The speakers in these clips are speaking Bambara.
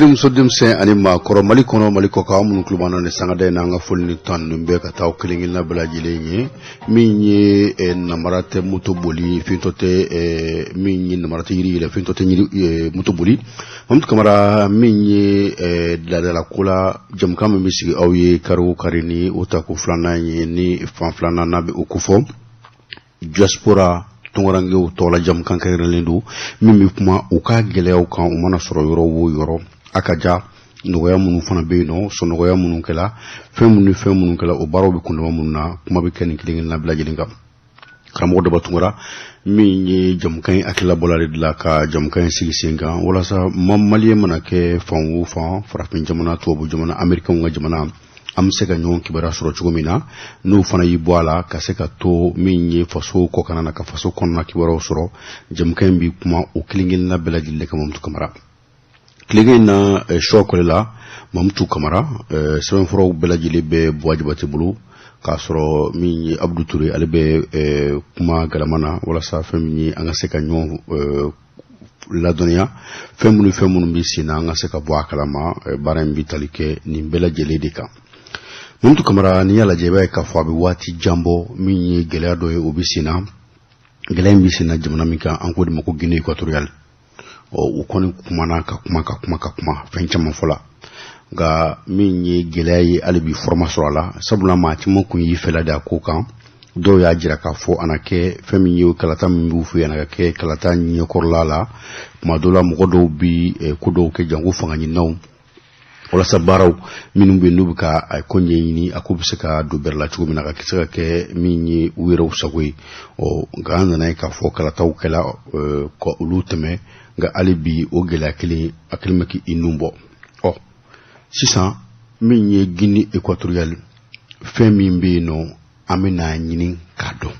Muso denmisɛn ani maakɔrɔ Mali kɔnɔ Mali kɔkan aw minnu tulo b'an na nin sangada in na an ka foli ni tanu bɛ ka taa aw kelen kelenna bɛɛ lajɛlen ye min ye namara tɛ moto boli fintɔ tɛ min ye namara tɛ yiri yɛlɛ fintɔ tɛ yiri moto boli Mamutu Kamara min ye laadala ko la jamukan min bɛ sigi aw ye kari o kari ni o tako filanan ye ni fan filanan n'a bɛ o kofɔ diaspora tunkarankew tɔgɔla jamukan kɛrɛnkɛrɛnlen don min bɛ kuma u ka gɛlɛyaw kan u mana sɔrɔ yɔrɔ o yɔrɔ a ka ja nɔgɔya minnu fana bɛ yen nɔ sɔnɔgɔya minnu kɛla fɛn minnu ni fɛn minnu kɛla o baaraw bɛ kundama minnu na kuma bɛ kɛ nin kelen kelenna bɛɛ lajɛlen kan karamɔgɔ Daba Tunkara min ye jamukan in hakililabɔla de la ka jamukan in sigi sen kan walasa maliyɛn mana kɛ fan o fan farafin jamana tubabu jamana amerikɛnw ka jamana an bɛ se ka ɲɔgɔn kibaruya sɔrɔ cogo min na n'o fana y'i bɔ a la ka se ka to min ye faso kɔkanna na ka faso kɔnɔna kibaruyaw sɔrɔ jamukan in bɛ kuma o kelen kelenna bɛɛ lajɛlen kan Mamutu Kamara tilegan in na eh, sɔ kɔle la Mamutu Kamara eh, sɛbɛnfuraw bɛɛ lajɛlen bɛ Buwa Jabate bolo k'a sɔrɔ min ye Abudu Ture ale bɛ eh, kuma galama na walasa fɛn min ye an ka se ka ɲɔgɔn ladɔnniya fɛn minnu fɛn minnu bɛ sen na an ka se ka bɔ a kalama baara in bɛ tali kɛ nin bɛɛ lajɛlen de kan Mamutu Kamara n'i y'a lajɛ i b'a ye k'a fɔ a bɛ waati jan bɔ min ye gɛlɛya dɔ ye o bɛ sen na gɛlɛya in bɛ sen na jamana min kan an k'o de ma ko Guinée équatoriale ɔ u kɔni kumana ka kuma ka kuma ka kuma fɛn caman fɔla nka min ye gɛlɛya ye hali bi fura ma sɔrɔ a la sabula maa caman kun y'i fɛla da a ko kan dɔw y'a jira k'a fɔ a na kɛ fɛn min ye kalata min b'u fɛ yen a na ka kɛ kalata ɲɛkɔrɔla la tuma dɔw la mɔgɔ dɔw bi eh, ko dɔw kɛ janko fanga ɲininaw walasa baaraw minnu bɛ yen n'u bɛ ka a ko ɲɛɲini a ko bɛ se ka don bɛrɛ la cogo min na ka se ka kɛ min ye u yɛrɛw sago ye ɔ nka an nana ye k'a fɔ kalataw kɛla eh, ka olu tɛmɛ nka hali bi o gɛlɛya kelen a kelen bɛ k'i nun bɔ ɔ sisan min ye Guinée équatoriale fɛn min bɛ yen nɔ an bɛna ɲini k'a dɔn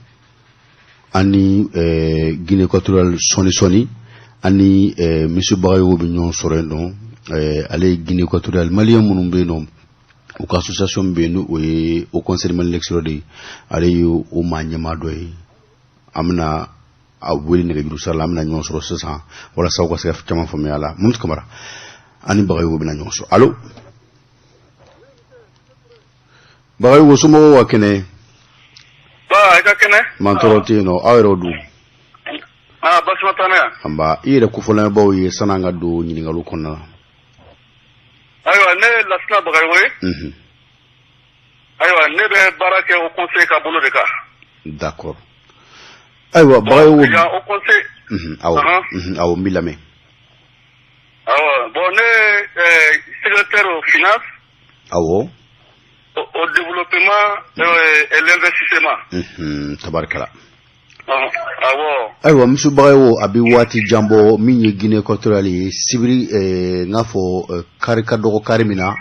an ni eh, Guinée équatoriale sɔɔni sɔɔni an ni eh, monsieur Bagayogo bɛ ɲɔgɔn sɔrɔ yen nɔ eh, ale ye Guinée équatoriale maliyɛn minnu bɛ yen nɔ u ka association bɛ yen n'o ye Haut Conseil Mali l'extérieur de ye ale ye o maa ɲɛmaa dɔ ye an bɛna a wele nɛgɛjuru sira la an bɛna ɲɔgɔn sɔrɔ sisan walasa u ka se ka caman faamuya a la Mamutu Kamara an ni Bagayogo bɛna ɲɔgɔn sɔrɔ allo Bagayogo somɔgɔw ka kɛnɛ Ba i ka kɛnɛ mantɔrɔ tɛ yen nɔ aw yɛrɛw dun aa basima t'an na yan nba i yɛrɛ kofɔ lamɛnbaaw ye sanni an ka don ɲininkaliw kɔnɔna na ayiwa ne ye Lasina Bagayogo ye ayiwa ne bɛ baara kɛ Haut Conseil ka bolo de kan d'accord ayiwa Bagayogo yan Haut Conseil awɔ awɔ n b'i lamɛn awɔ bon ne ye secrétaire aux finances awɔ au développement et l'investissement tabarikala awɔ ayiwa monsieur Bagayogo a bɛ waati jan bɔ min ye Guinée équatoriale ye sibiri n k'a fɔ kari ka dɔgɔ kari min na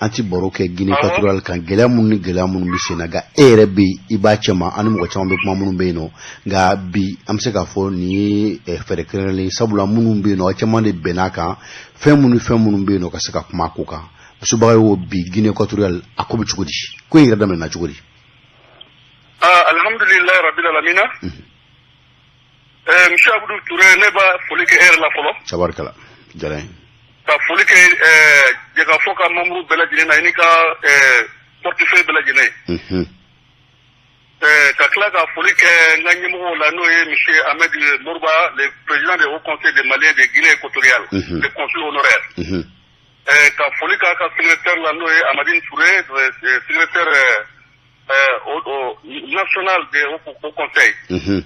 an ti baro kɛ Guinée équatoriale kan gɛlɛya minnu ni gɛlɛya minnu bɛ sen na nka e yɛrɛ bɛ yen i b'a cɛma ani mɔgɔ caman bɛ kuma minnu bɛ yen nɔ nka bi an bɛ se k'a fɔ nin ye fɛɛrɛ kɛrɛnkɛrɛnlen ye sabula minnu bɛ yen nɔ aw caman de bɛnn'a kan fɛn minnu fɛn minnu bɛ yen nɔ ka se ka kuma a ko kan monsieur Bagayogo bi Guinée équatoriale a ko bɛ cogo di ko in yɛrɛ daminɛna cogo di ah alhamdulilayi rabil alamina monsieur Abdou Touré ne b'a foli kɛ e yɛrɛ la fɔlɔ tabarikala diyara n ye ka foli kɛ jɛkafɔ ka membre bɛɛ lajɛlen na i n'i ka portefeuille bɛɛ lajɛlen ka tila ka foli kɛ n ka ɲɛmɔgɔw la n'o ye monsieur Ahmed Moriba le président du Haut Conseil des Maliens de Guinée équatoriale le consul honoraire ka foli k'a ka secrétaire la n'o ye Amadine Touré secrétaire national de Haut Conseil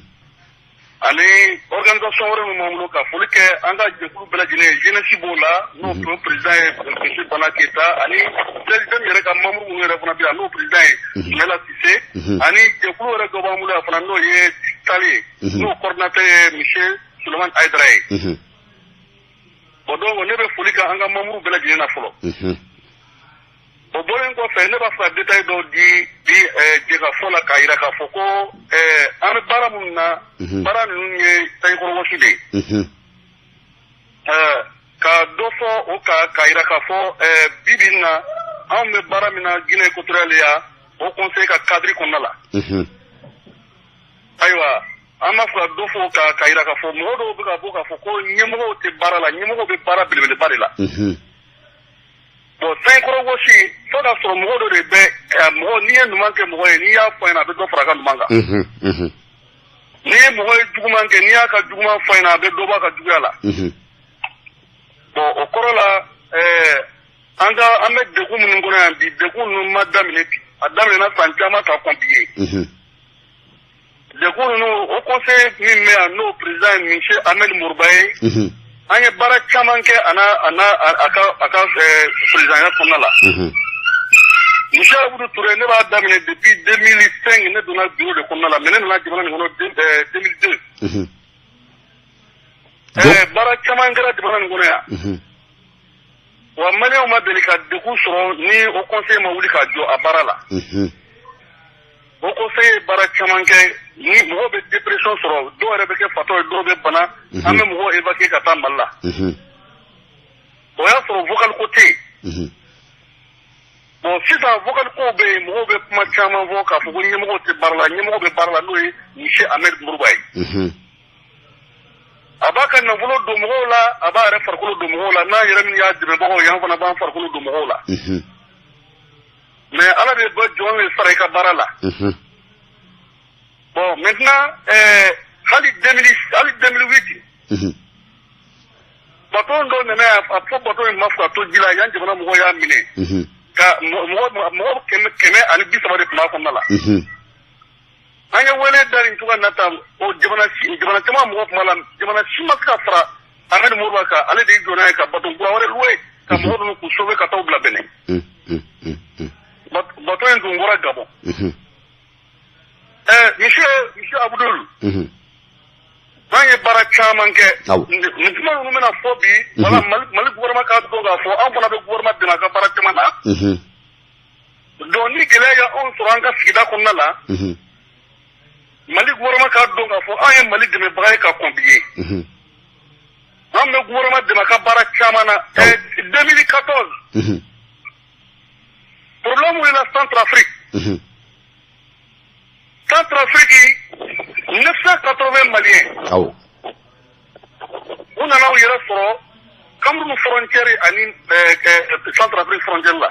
ani organisation wɛrɛ min b'an bolo ka foli kɛ an ka jɛkulu bɛɛ lajɛlen ye jeunesse b'o la n'o président ye monsieur Bana Keyita ani président yɛrɛ ka membre minnu yɛrɛ fana bɛ yan n'o président ye Sumala Sise ani jɛkulu wɛrɛ dɔ b'an bolo yan fana n'o ye Tali ye n'o coordinateur ye monsieur Sulemani Hayidara ye bon donc ne bɛ foli kɛ an ka membre bɛɛ lajɛlen na fɔlɔ o bɔlen kɔfɛ ne b'a fɛ ka détail dɔw di bi jɛkafɔ la k'a jira k'a fɔ ko an bɛ baara minnu na baara ninnu ye sanjikɔrɔwɔsi de ye ka dɔ fɔ o kan k'a jira k'a fɔ bi bi in na anw bɛ baara min na Guinée équatoriale yan Haut Conseil ka cadre kɔnɔna la ayiwa an b'a fɛ ka dɔ fɔ o kan k'a jira k'a fɔ mɔgɔ dɔw bɛ ka bɔ k'a fɔ ko ɲɛmɔgɔw tɛ baara la ɲɛmɔgɔw bɛ baara belebeleba de la. k'a sɔrɔ mɔgɔ dɔ de bɛ mɔgɔ, n'i ye ɲuman kɛ mɔgɔ ye, n'i y'a fɔ a ɲɛna, a bɛ dɔ fara a ka ɲuman kan. N'i ye mɔgɔ ye juguman kɛ, n'i y'a ka juguman fɔ a ɲɛna, a bɛ dɔ bɔ a ka juguya la. Bon, o kɔrɔ la, an ka an bɛ degun minnu kɔnɔ yan bi, degun ninnu ma daminɛ bi, a daminɛna san caman ka kɔn bi ye. Degun ninnu, haut conseil min bɛ yan, n'o président ye monsieur Ahmed Moriba ye, an ye baara caman kɛ a n'a a n'a a ka présidentya kɔnɔna la. Monsieur Abudu Touré, ne b'a daminɛ depuis 2005, ne donna bureau de kɔnɔna la, mais ne nana jamana nin kɔnɔ 2002. Baara caman kɛra jamana nin kɔnɔ yan. Wa Maliyɛnw ma deli ka degun sɔrɔ ni haut conseil ma wuli ka jɔ a baara la. Haut conseil ye baara caman kɛ. Ni mɔgɔw bɛ dépression sɔrɔ, dɔw yɛrɛ bɛ kɛ fatɔ ye, dɔw bɛ bana, an bɛ mɔgɔw évacuer ka taa Mali la. O y'a sɔrɔ vocal ko tɛ yen. Bon, sisan vocal ko bɛ yen, mɔgɔw bɛ kuma caman fɔ k'a fɔ ko ɲɛmɔgɔw tɛ baara la. Ɲɛmɔgɔ bɛ baara la, n'o ye monsieur Ahmed Moriba ye. A b'a ka nafolo don mɔgɔw la, a b'a yɛrɛ farikolo don mɔgɔw la. N'a yɛrɛ min y'a dɛmɛbagaw ye, an fana b'an farikolo don mɔgɔw la. Mais Ala de bɛ jɔn de sara i ka baara la. Bon, maintenant, hali 2000, hali 2008, bateau dɔ nana yan, a fɔ bateau in ma fɔ ka to ji la yan, jamana mɔgɔw y'a minɛ ka mɔgɔ 130 de tun b'a kɔnɔna la. An ye wele da nin cogoya na tan, o jamana jamana caman mɔgɔ tun b'a la, jamana si ma se ka fara Ahmed Moriba kan. Ale de y'i jɔ n'a ye ka bateau kura wɛrɛ louer ka mɔgɔ ninnu k'u sauver ka taa u bila Benin. Bateau in tun bɔra Gabon. Monsieur Abdul, an ye baara caman kɛ. Nin kuma ninnu bɛna fɔ bi wala Mali gouvernement k'a dɔn k'a fɔ an fana bɛ gouvernement dɛmɛ a ka baara caman na. Donc ni gɛlɛya y'anw sɔrɔ an ka sigida kɔnɔna la, Mali gouvernement k'a dɔn k'a fɔ an ye Mali dɛmɛbaga ye ka kɔn bi ye. An bɛ gouvernement dɛmɛ a ka baara caman na. 2014, problème wulila Centrafrique. Centrafrique, 980 Maliens u nana u yɛrɛ sɔrɔ Cameroun frontière ani Centrafrique frontière la.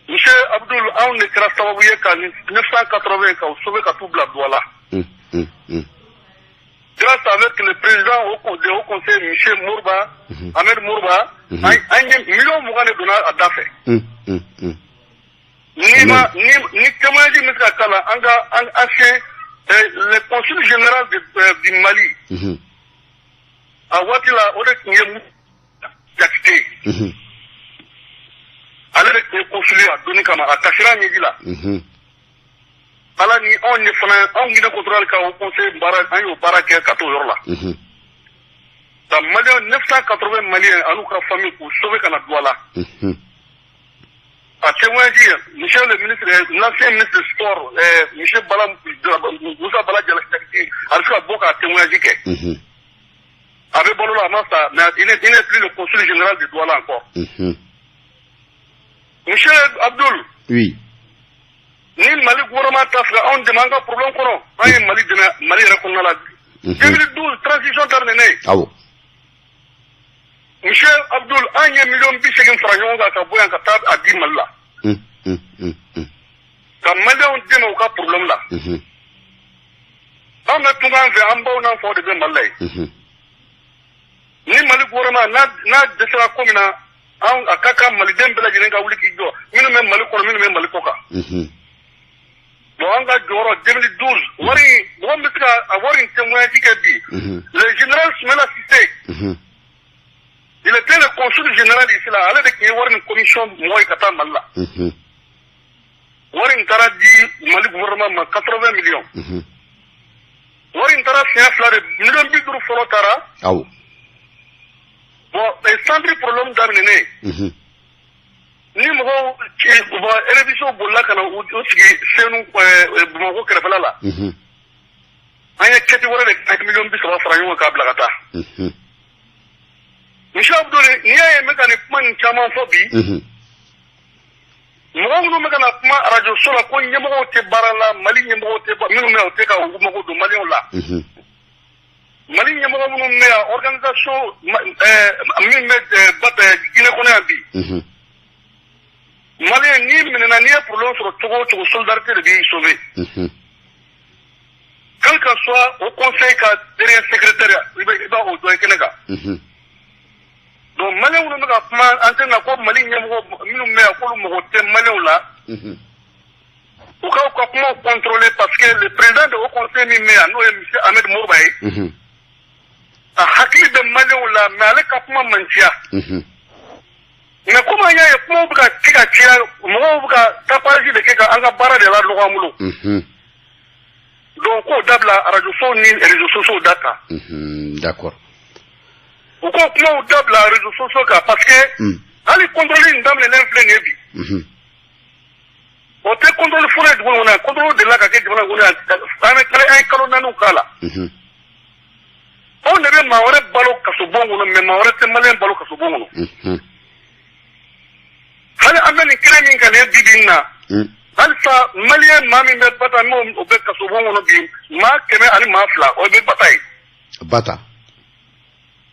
Monsieur Abdul, anw de kɛra sababu ye ka 980 ka u sauver ka t'u bila Douala. Grâce avec le président au haut conseil, monsieur Moriba, Ahmed Moriba, an ye miliyɔn 20 de donna a da fɛ. Ni ma ni témoignage min bɛ se ka k'a la, an ka an ancien le consul général du Mali, a waati la, o de tun ye Jakite ye. Ale de tun ye consul ye a donni kama, a kasira ɲɛji la. Ala ni anw ye fana, anw Guinée équatoriale ka haut conseil baara, an y'o baara kɛ ka t'o yɔrɔ la. Ka Maliyɛn 980 Maliens an'u ka famille k'u sauver ka na Douala. A témoignage, monsieur le ministre, l'ancien ministre du sport, monsieur Bala Moussa Bala Jakite, a bɛ se ka bɔ k'a témoignage kɛ. A bɛ balo la, a ma sa, mais il n'est plus le consul général de Douala encore. Monsieur Abdul. Oui. Ni Mali gouvernement t'a fɛ anw dɛmɛ an ka problème kɔnɔ, an ye Mali dɛmɛ Mali yɛrɛ kɔnɔna la. 2012 transition daminɛnen. Monsieur Abdul, an ye miliyɔn 80 fara ɲɔgɔn kan ka bɔ yan ka taa a di Mali la. Ka Maliyɛnw dɛmɛ u ka problème la. An bɛ tunga fɛ, an baw n'an faw de bɛ Mali la yen. Ni Mali gouvernement n'a dɛsɛra ko min na, an a ka kan Maliden bɛɛ lajɛlen ka wuli k'i jɔ, minnu bɛ Mali kɔnɔ, minnu bɛ Mali kɔ kan. Bon, an ka jɔyɔrɔ 2012, wari in, mɔgɔ min bɛ se ka a wari in témoignage kɛ bi, le général Soumaïla Cissé, il était le consul général ici là, ale de tun ye wari nin commission mɔgɔ ye ka taa Mali la. Wari in taara di Mali gouvernement ma, 80 millions. Wari in taara siɲɛ fila de, miliyɔn 50 fɔlɔ taara. Bon, centre problème daminɛnen, ni mɔgɔw révision bolila ka na u sigi Senu Bamakɔ kɛrɛfɛla la, an ye kɛti wɛrɛ de kɛ, miliyɔn 30 fara ɲɔgɔn kan k'a bila ka taa. Monsieur Abdoul, n'i y'a ye n bɛ ka nin kuma nin caman fɔ bi, mɔgɔ minnu bɛ ka na kuma arajo so la ko ɲɛmɔgɔw tɛ baara la, Mali ɲɛmɔgɔw tɛ, minnu bɛ yan, u tɛ ka u mago don Maliyɛnw la. Mali ɲɛmɔgɔ minnu bɛ yan, organisation min bɛ Guinée kɔnɔ yan bi. problème sɔrɔ cogo o cogo, solidarité de b'i sauver. Quel que soit Haut Conseil ka derrière secrétaire, i b'a o dɔ ye kɛnɛ kan. Donc Maliyɛn minnu bɛ ka kuma antenne na ko Mali ɲɛmɔgɔ minnu bɛ yan, k'olu mago tɛ Maliyɛnw la, u k'aw ka kumaw contrôler, parce que le président de Haut Conseil min bɛ yan, n'o ye monsieur Ahmed Moriba ye, a hakili bɛ Maliyɛnw la, mais ale ka kuma man ciya. Mais komi an y'a ye kumaw bɛ ka kɛ ka caya, mɔgɔw bɛ ka tapage de kɛ ka an ka baara de la nɔgɔ an bolo. Donc k'o dabila radio sow ni réseaux sociaux da kan. U k'o kumaw dabila réseaux sociaux kan, parce que hali contrôle in daminɛlen filɛ nin ye bi, o tɛ contrôle fɔlɔ ye dugu kɔnɔ yan. Contrôle delila ka kɛ jamana kɔnɔ yan, an bɛ kalo, an ye kalo 4 k'a la. Anw de bɛ maa wɛrɛ balo kasobon kɔnɔ, mais maa wɛrɛ tɛ Maliyɛn balo kasobon kɔnɔ. Hali an bɛ nin kɛnɛ min kan nin ye bi bi in na, halisa Maliyɛn maa min bɛ Bata, n'o o bɛ kasobon kɔnɔ bi, maa 102, o bɛ Bata ye. Bata.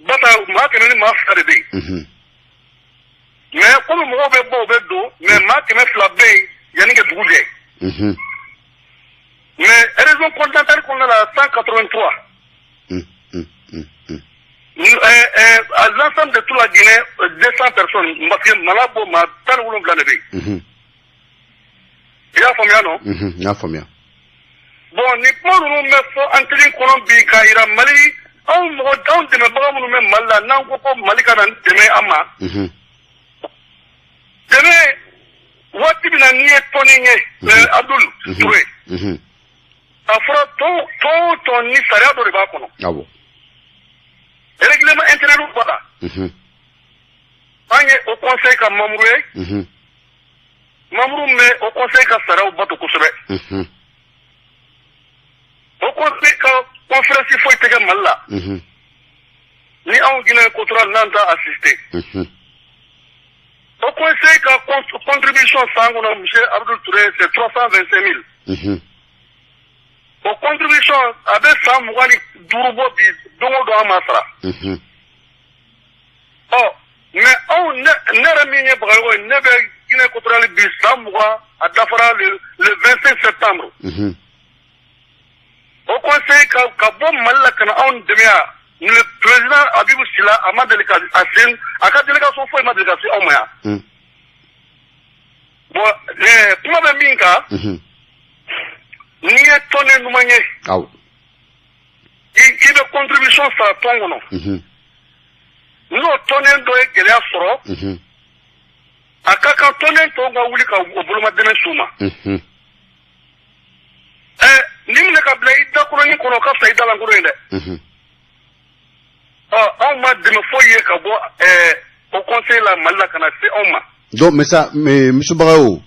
Bata, maa 102 de bɛ yen. Mais komi mɔgɔw bɛ bɔ, u bɛ don, mais maa 200 bɛ yen yanni ka dugu jɛ. Mais région continentale kɔnɔna la, 183. À l'ensemble de toute la Guinée, 200 personnes, parce que Malabo, maa 17 de bɛ yen. I y'a faamuya, non? N y'a faamuya. Bon, nin kuma ninnu bɛ fɔ antenne kɔnɔ bi k'a yira Mali, anw mɔgɔ, anw dɛmɛbaga minnu bɛ Mali la, n'an ko ko Mali ka na dɛmɛ an ma. Dɛmɛ waati min na, n'i ye tɔni ye, Abdul Touré, a fɔra tɔn tɔn o tɔn ni sariya dɔ de b'a kɔnɔ. Règlement intérieur b'a la. An ye Haut Conseil ka membre ye. Membre min bɛ Haut Conseil ka sariyaw bato kosɛbɛ. Haut Conseil ka conférence foyi tɛ kɛ Mali la ni anw Guinée équatoriale n'an t'a assister. Haut Conseil ka contribution san kɔnɔ, monsieur Abdul Touré, c'est 325 000. O contribution, a bɛ san 25 bɔ bi, don o don an m'a sara. Ɔ mais anw, ne yɛrɛ min ye Bagayogo ye, ne bɛ Guinée équatoriale bi, san 20 a dafara le 25 septembre. Haut Conseil ka bɔ Mali la ka na anw dɛmɛ yan, le président Abibu Sila, a ma deli ka a sen, a ka délégation foyi ma deli ka se anw ma yan. Bon, kuma bɛ min kan, n'i ye tɔnden ɲuman ye, i bɛ contribution sara tɔn kɔnɔ. N'o tɔnden dɔ ye gɛlɛya sɔrɔ, a ka kan tɔnden tɔw ka wuli ka o boloma dɛmɛ s'u ma. Ɛ ni minɛ ka bila i dakɔrɔnin kɔnɔ, o ka fisa i dalankolon ye dɛ. Ɔ anw ma dɛmɛ foyi ye ka bɔ Haut Conseil la Mali la ka na se anw ma. Donc mais ça, mais monsieur Bagayogo,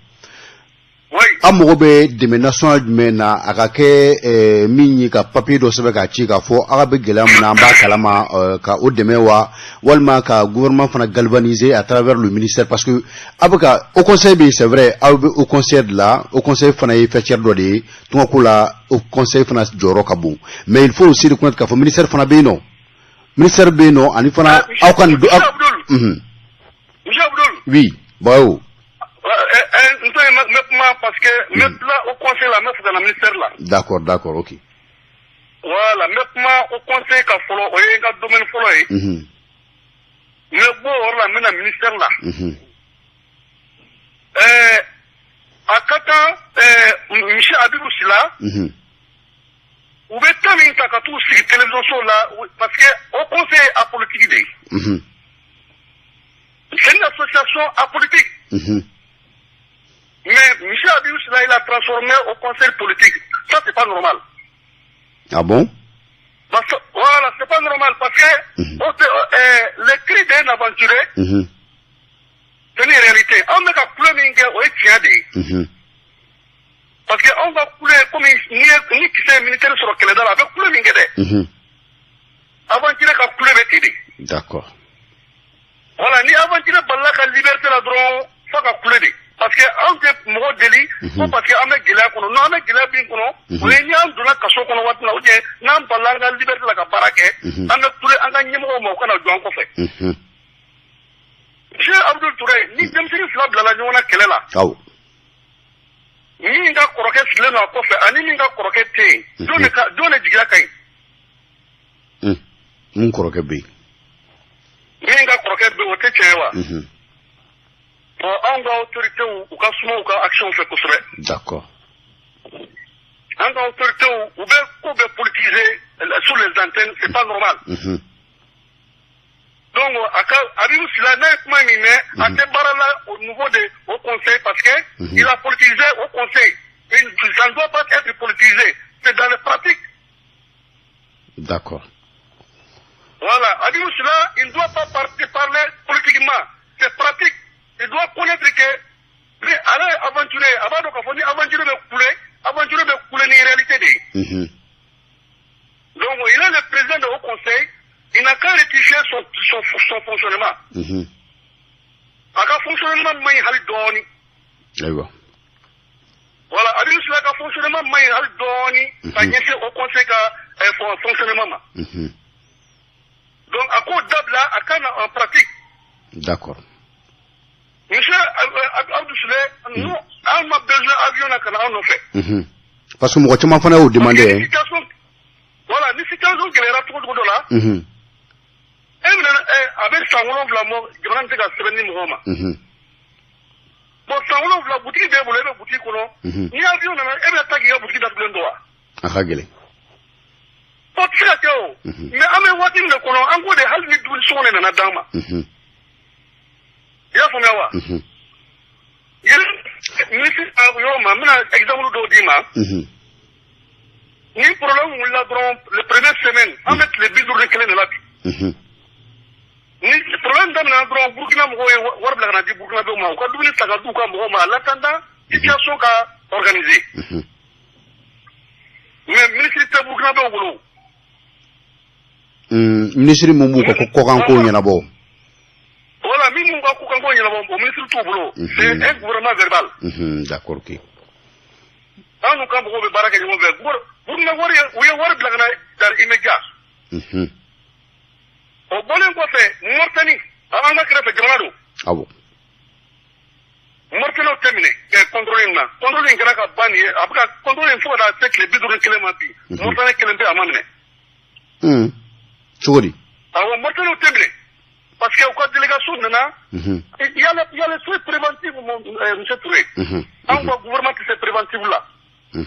Oui. An mago bɛ dɛmɛ nasɔngɔ jumɛn na? A ka kɛ min ye ka papier dɔ sɛbɛn k'a ci k'a fɔ aw bɛ gɛlɛya min na, an b'a kalama, ka o dɛmɛ wa, walima ka gouvernement fana galvaniser à travers le ministère? Parce que aw bɛ ka Haut Conseil bɛ yen, c'est vrai, aw bɛ Haut Conseil de la. Haut Conseil fana ye faîtière dɔ de ye tungako la. Haut Conseil fana jɔyɔrɔ ka bon, mais il faut aussi reconnaître k'a fɔ ministère fana bɛ yen nɔ, ministère bɛ yen nɔ, ani fana aw ka nin. Monsieur Abdoul. Monsieur Abdoul. Oui, Bagayogo. N to yen, n bɛ kuma, parce que n bɛ tila Haut Conseil la, n bɛ fɛ ka na ministère la. D'accord, ok. Voilà, n bɛ kuma Haut Conseil ka fɔlɔ, o ye n ka domaine fɔlɔ ye. N bɛ bɔ o yɔrɔ la, n bɛ na ministère la. A ka kan monsieur Abibu Sila, u bɛ temps min ta ka t'u sigi télévision so la, parce que Haut Conseil ye apolitique de ye. C'est une association apolitique. Mais monsieur Abibou Sila, il a transformé Haut Conseil politique. Ça, c'est pas normal. Ah bon? Parce que, voilà, c'est pas normal, parce que le cri d'un aventurier, c'est une réalité. An bɛ ka kule min kɛ, o ye tiɲɛ de ye. Parce que anw ka kule, komi ni kisɛ ye militaire sɔrɔ kɛlɛda la, a bɛ kule min kɛ dɛ. Aventurier ka kule bɛ ten de. Voilà, ni aventurier balila ka liberté la dɔrɔn, f'a ka kule de. Parce que anw tɛ mɔgɔ deli ko parce que an bɛ gɛlɛya kɔnɔ. Non, an bɛ gɛlɛya min kɔnɔ, o ye ni an donna kaso kɔnɔ waati min na, ou bien n'an balila an ka liberté la ka baara kɛ, an bɛ kule an ka ɲɛmɔgɔw ma, u kana jɔ an kɔfɛ. Monsieur Abdoul Touré, ni denmisɛnnin fila bilala ɲɔgɔn na kɛlɛ la, Min ka kɔrɔkɛ sigilen don a kɔfɛ ani min ka kɔrɔkɛ tɛ yen, jɔn de jigiya ka ɲi? Mun kɔrɔkɛ bɛ yen? Min ka kɔrɔkɛ bɛ yen, o tɛ tiɲɛ ye wa? Bon, anw ka autorités, u ka suma u ka action fɛ kosɛbɛ. An ka autorités, u bɛ ko bɛɛ politiser sur les antennes, c'est pas normal. Donc a ka Habib Sylla, n'a ye kuma min mɛn, a tɛ baara la au niveau de Haut Conseil parce que il a politisé Haut Conseil. Et ça ne doit pas être politisé, c'est dans les pratiques. Voilà, Habib Sylla, il ne doit pas partir parler politiquement, c'est pratique. Il doit connaître que ale ye aventurier, a b'a dɔn k'a fɔ ni aventure bɛ kule, aventure bɛ kule ni réalité de ye. Donc il est le président de Haut Conseil, il n'a qu'à rectifier son fonctionnement. A ka fonctionnement man ɲi hali dɔɔni. Voilà, Habib Sylla ka fonctionnement man ɲi hali dɔɔni ka ɲɛsin Haut Conseil ka fonctionnement ma. Donc a k'o dabila, a ka na en pratique. Monsieur Abdou Souley, nous, an ma besoin avion na ka na an nɔfɛ. Parce que mɔgɔ caman fana y'o demandé. Voilà, ni situation gɛlɛyara cogo cogo dɔ la, e bɛna a bɛ san 7 mɔ, jamana tɛ ka sɛbɛn ni mɔgɔw ma. Bon, san 7, butigi b'e bolo, e bɛ butigi kɔnɔ. Ni avion nana, e bɛna taa k'i ka butigi datugulen to wa? A ka gɛlɛn. O tɛ se ka kɛ o. Mais an bɛ waati min de kɔnɔ, an ko de hali ni dumuni sɔngɔ de nana d'an ma. I y'a faamuya wa? Yɛrɛ ministre yɔrɔ ma, n bɛna exemple dɔw d'i ma. Ni problème wulila dɔrɔn, le première semaine, an bɛ tile 51 de la bi. Ni problème daminɛna dɔrɔn, Burukina mɔgɔw ye wari bila ka na di Burukinabew ma, u ka dumuni ta ka di u ka mɔgɔw ma en attendant situation ka organiser. Mais ministre tɛ Burukinabew bolo. Ministre mun b'u ka kɔkanko ɲɛnabɔ? Voilà, min b'u ka kɔkanko ɲɛnabɔ, o ministre t'u bolo. C'est un gouvernement verbal. D'accord, ok. An n'u ka mɔgɔw bɛ baara kɛ ɲɔgɔn fɛ. Burukina wari, u ye wari bila ka na dans immédiat. O bɔlen kɔfɛ, Mauritanie, an ka kɛrɛfɛ jamana don. Mauritanie tɛ minɛ contrôle in na. Contrôle in kɛra ka ban nin ye, a bɛ ka contrôle in fo ka taa se tile 51 ma bi. Mauritanie kelen bɛ, a ma minɛ. Cogo di? Awɔ, Mauritanie tɛ minɛ. Parce que u ka délégation nana. Il y a les soins préventifs, mon monsieur Touré. Anw ka gouvernement tɛ se préventif la. I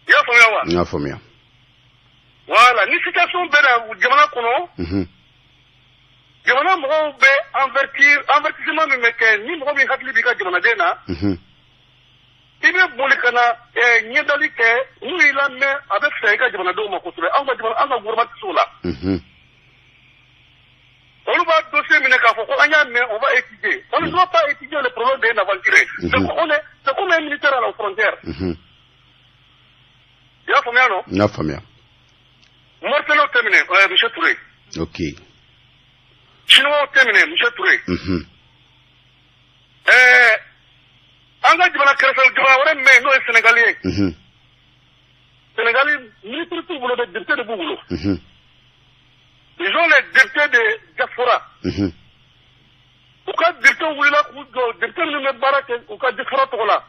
y'a faamuya wa? N y'a faamuya. Voilà, ni situation bɛ na jamana kɔnɔ, jamana mɔgɔw bɛ avertir, avertissement min bɛ kɛ, ni mɔgɔ min hakili b'i ka jamanaden na, i bɛ boli ka na ɲɛdali kɛ, n'u y'i lamɛn, a bɛ fisaya i ka jamanadenw ma kosɛbɛ. Anw ka jamana, an ka gouvernement tɛ se o la. Olu b'a dossier minɛ k'a fɔ ko an y'a mɛn, on va étudier. On ne doit pas étudier le problème d'un aventurier. C'est comme un militaire à la frontière. I y'a faamuya non? N y'a faamuya. Mauritanie tɛ minɛ, monsieur Touré. Chinois tɛ minɛ, monsieur Touré. An ka jamana kɛrɛfɛ jamana wɛrɛ min bɛ yen, n'o ye Sénégal ye. Sénégal, ministre t'u bolo dɛ, député de b'u bolo. Ils ont les députés de diaspora. U ka député wulila k'u jɔ, député minnu bɛ baara kɛ u ka diaspora tɔgɔ la.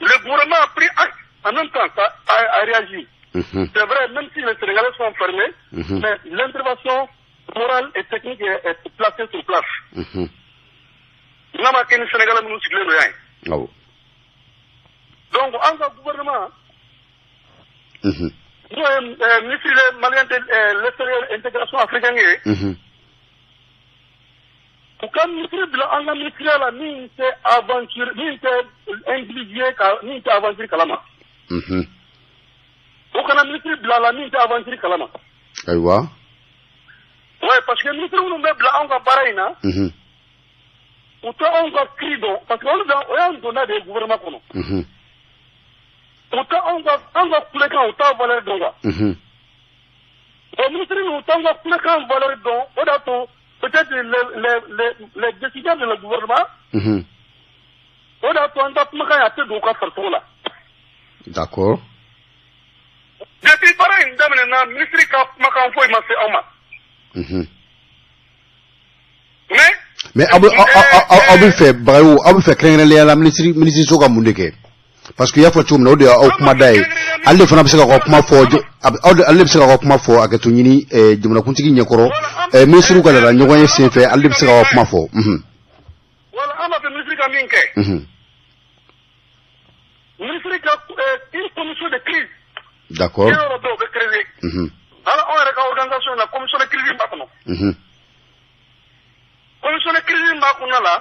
Le gouvernement a pris acte en même temps, a réagi. C'est vrai, même si les Sénégalais sont fermés, mais l'intervention morale et technique est placée sur place. N'a ma kɛ ni Sénégalais minnu sigilen don yan ye. Donc an ka gouvernement, n'o ye ministre malien de l'extérieur, intégration africaine ye, u ka ministre bila an ka ministère la min tɛ aventure, min tɛ impliqué ka min tɛ aventure kalama. U kana ministre bila la min tɛ aventure kalama. Ouais, parce que ministre minnu bɛ bila anw ka baara in na, u tɛ anw ka cri dɔn, parce que olu bɛ o y'an donna de ye gouvernement kɔnɔ. U tɛ anw ka kulekan, u t'a valeur dɔn quoi. Bon, ministre ninnu, u t'anw ka kulekan valeur dɔn, o de y'a to peut-être les décideurs de le gouvernement, o de y'a to an ka kumakan a tɛ don u ka farisogo la. Depuis baara in daminɛna, ministre ka kumakan foyi ma se anw ma. Mais Mais aw bɛ fɛ, Bagayogo, aw bɛ fɛ kɛrɛnkɛrɛnnenya la minisiriso ka mun de kɛ? Parce que i y'a fɔ cogo min na, o de y'aw kumada ye. Ale de fana bɛ se k'aw ka kuma fɔ, ale de bɛ se k'aw ka kuma fɔ, hakɛto ɲini jamanakuntigi ɲɛkɔrɔ, minisiriw ka nana ɲɔgɔn ye senfɛ, ale de bɛ se k'aw ka kuma fɔ. Voilà, an b'a fɛ minisiri ka min kɛ, minisiri ka une commission de crise. Yɔrɔ dɔw bɛ créer. Hali anw yɛrɛ ka organisation na, commission de crise b'a kɔnɔ. Commission de crise b'a kɔnɔ la.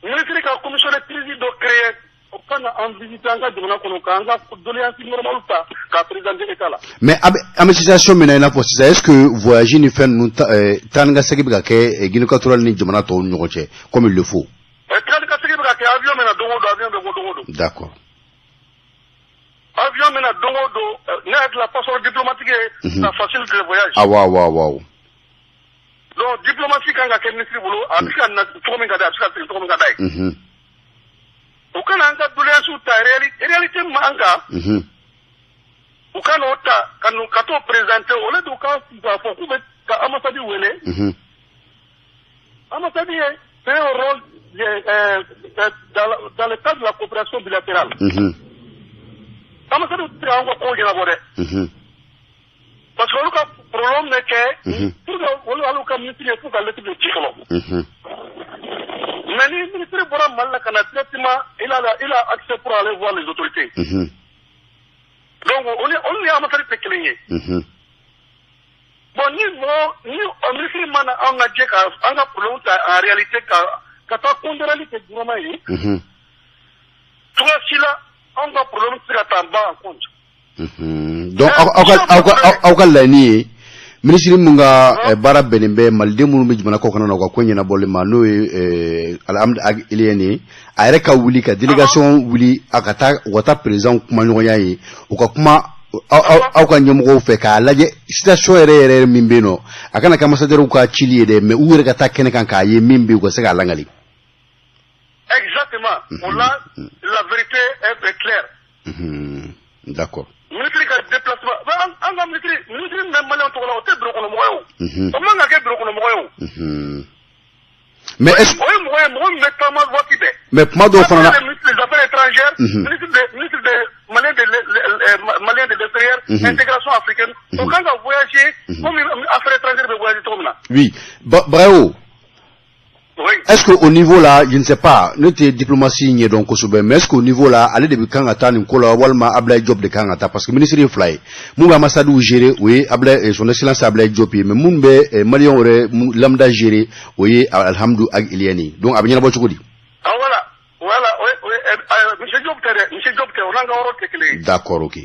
Ministre ka commission de crise dɔ créer, o ka na an visiter an ka jamana kɔnɔ, k'an ka doléance normale ta k'a présenter État la. Mais an bɛ situation min na, i n'a fɔ sisan, est-ce que voyage ni fɛn ninnu, taa ni ka segin bɛ ka kɛ Guinée équatoriale ni jamana tɔw ni ɲɔgɔn cɛ comme il le faut? Taa ni ka segin bɛ ka kɛ. Avion bɛ na don o don, avion bɛ bɔ don o don. Avion bɛ na don o don. Ne hakili la, passeport diplomatique ye, ça facilite le voyage. Awɔ. Donc diplomatie kan ka kɛ ministre bolo, a bɛ se ka na cogo min ka d'a ye, a bɛ se ka segin cogo min ka d'a ye. U kana an ka doléance ta, réalité min b'an kan, u ka n'o ta ka n'u ka t'o présenter au lieu de u ka k'a fɔ k'u bɛ ka ambassade wele. Ambassade ye, c'est un rôle dans le cadre de la coopération bilatérale. Ambassade tɛ se k'anw ka kow ɲɛnabɔ dɛ. Parce que olu ka problème bɛ kɛ pour que olu hali ka ministre ye f'u ka lettre de ci fɔlɔ. Mais ni ministre bɔra Mali la ka na directement, il a accès pour aller voir les autorités. Donc olu ni ambassade tɛ kelen ye. Bon, ni mɔgɔ ni ministre mana anw ka jɛ ka an ka problème ta en réalité ka taa pondérali kɛ gouvernement ye. Cogoya si la anw ka problème tɛ se ka ta ba en compte. Donc aw ka laɲini ye minisiri min ka baara bɛnnen bɛ maliden minnu bɛ jamana kɔkan na, u ka ko ɲɛnabɔli ma, n'o ye Alhamdu Ag Ilyène ye, a yɛrɛ ka wuli ka délégation wuli, a ka taa, u ka taa président kumaɲɔgɔnya ye, u ka kuma aw ka ɲɛmɔgɔw fɛ k'a lajɛ situation yɛrɛ yɛrɛ min bɛ yen nɔ. A kana kɛ ambassadeur ka cili ye dɛ, mais u yɛrɛ ka taa kɛnɛ kan k'a ye min bɛ yen, u ka se k'a langali. Exactement. Là, la vérité est claire. D'accord. Ministre ka déplacement, an ka ministre min bɛ maliyɛn tɔgɔ la, o tɛ bureau kɔnɔ mɔgɔ ye o. O man ka kɛ bureau kɔnɔ mɔgɔ ye o. Mais est-ce O ye mɔgɔ ye, mɔgɔ min bɛ taama waati bɛɛ. Mais kuma dɔw fana na. Ministre des Affaires étrangères, ministre de Malien de l'extérieur, intégration africaine, o kan ka voyager comme affaires étrangères bɛ voyager cogo min na. Oui, Bagayogo. Oui. Est-ce que au niveau là, je ne sais pas, ne tɛ diplomatie ɲɛdɔn kosɛbɛ, mais est-ce qu'au niveau là, ale de bɛ kan ka taa nin ko la, walima Ablaye Diop de kan ka taa? Parce que ministre ye fila ye. Mun bɛ ambassade gérer, o ye Ablaye, son excellence Ablaye Diop ye, mais mun bɛ maliyɛnw yɛrɛ lambda gérer, o ye Alhamdu Ag Ilyène. Donc a bɛ ɲɛnabɔ cogo di? Ah voilà, oui, monsieur Diop tɛ dɛ, monsieur Diop tɛ, o n'an ka yɔrɔ tɛ kelen ye. D'accord, ok.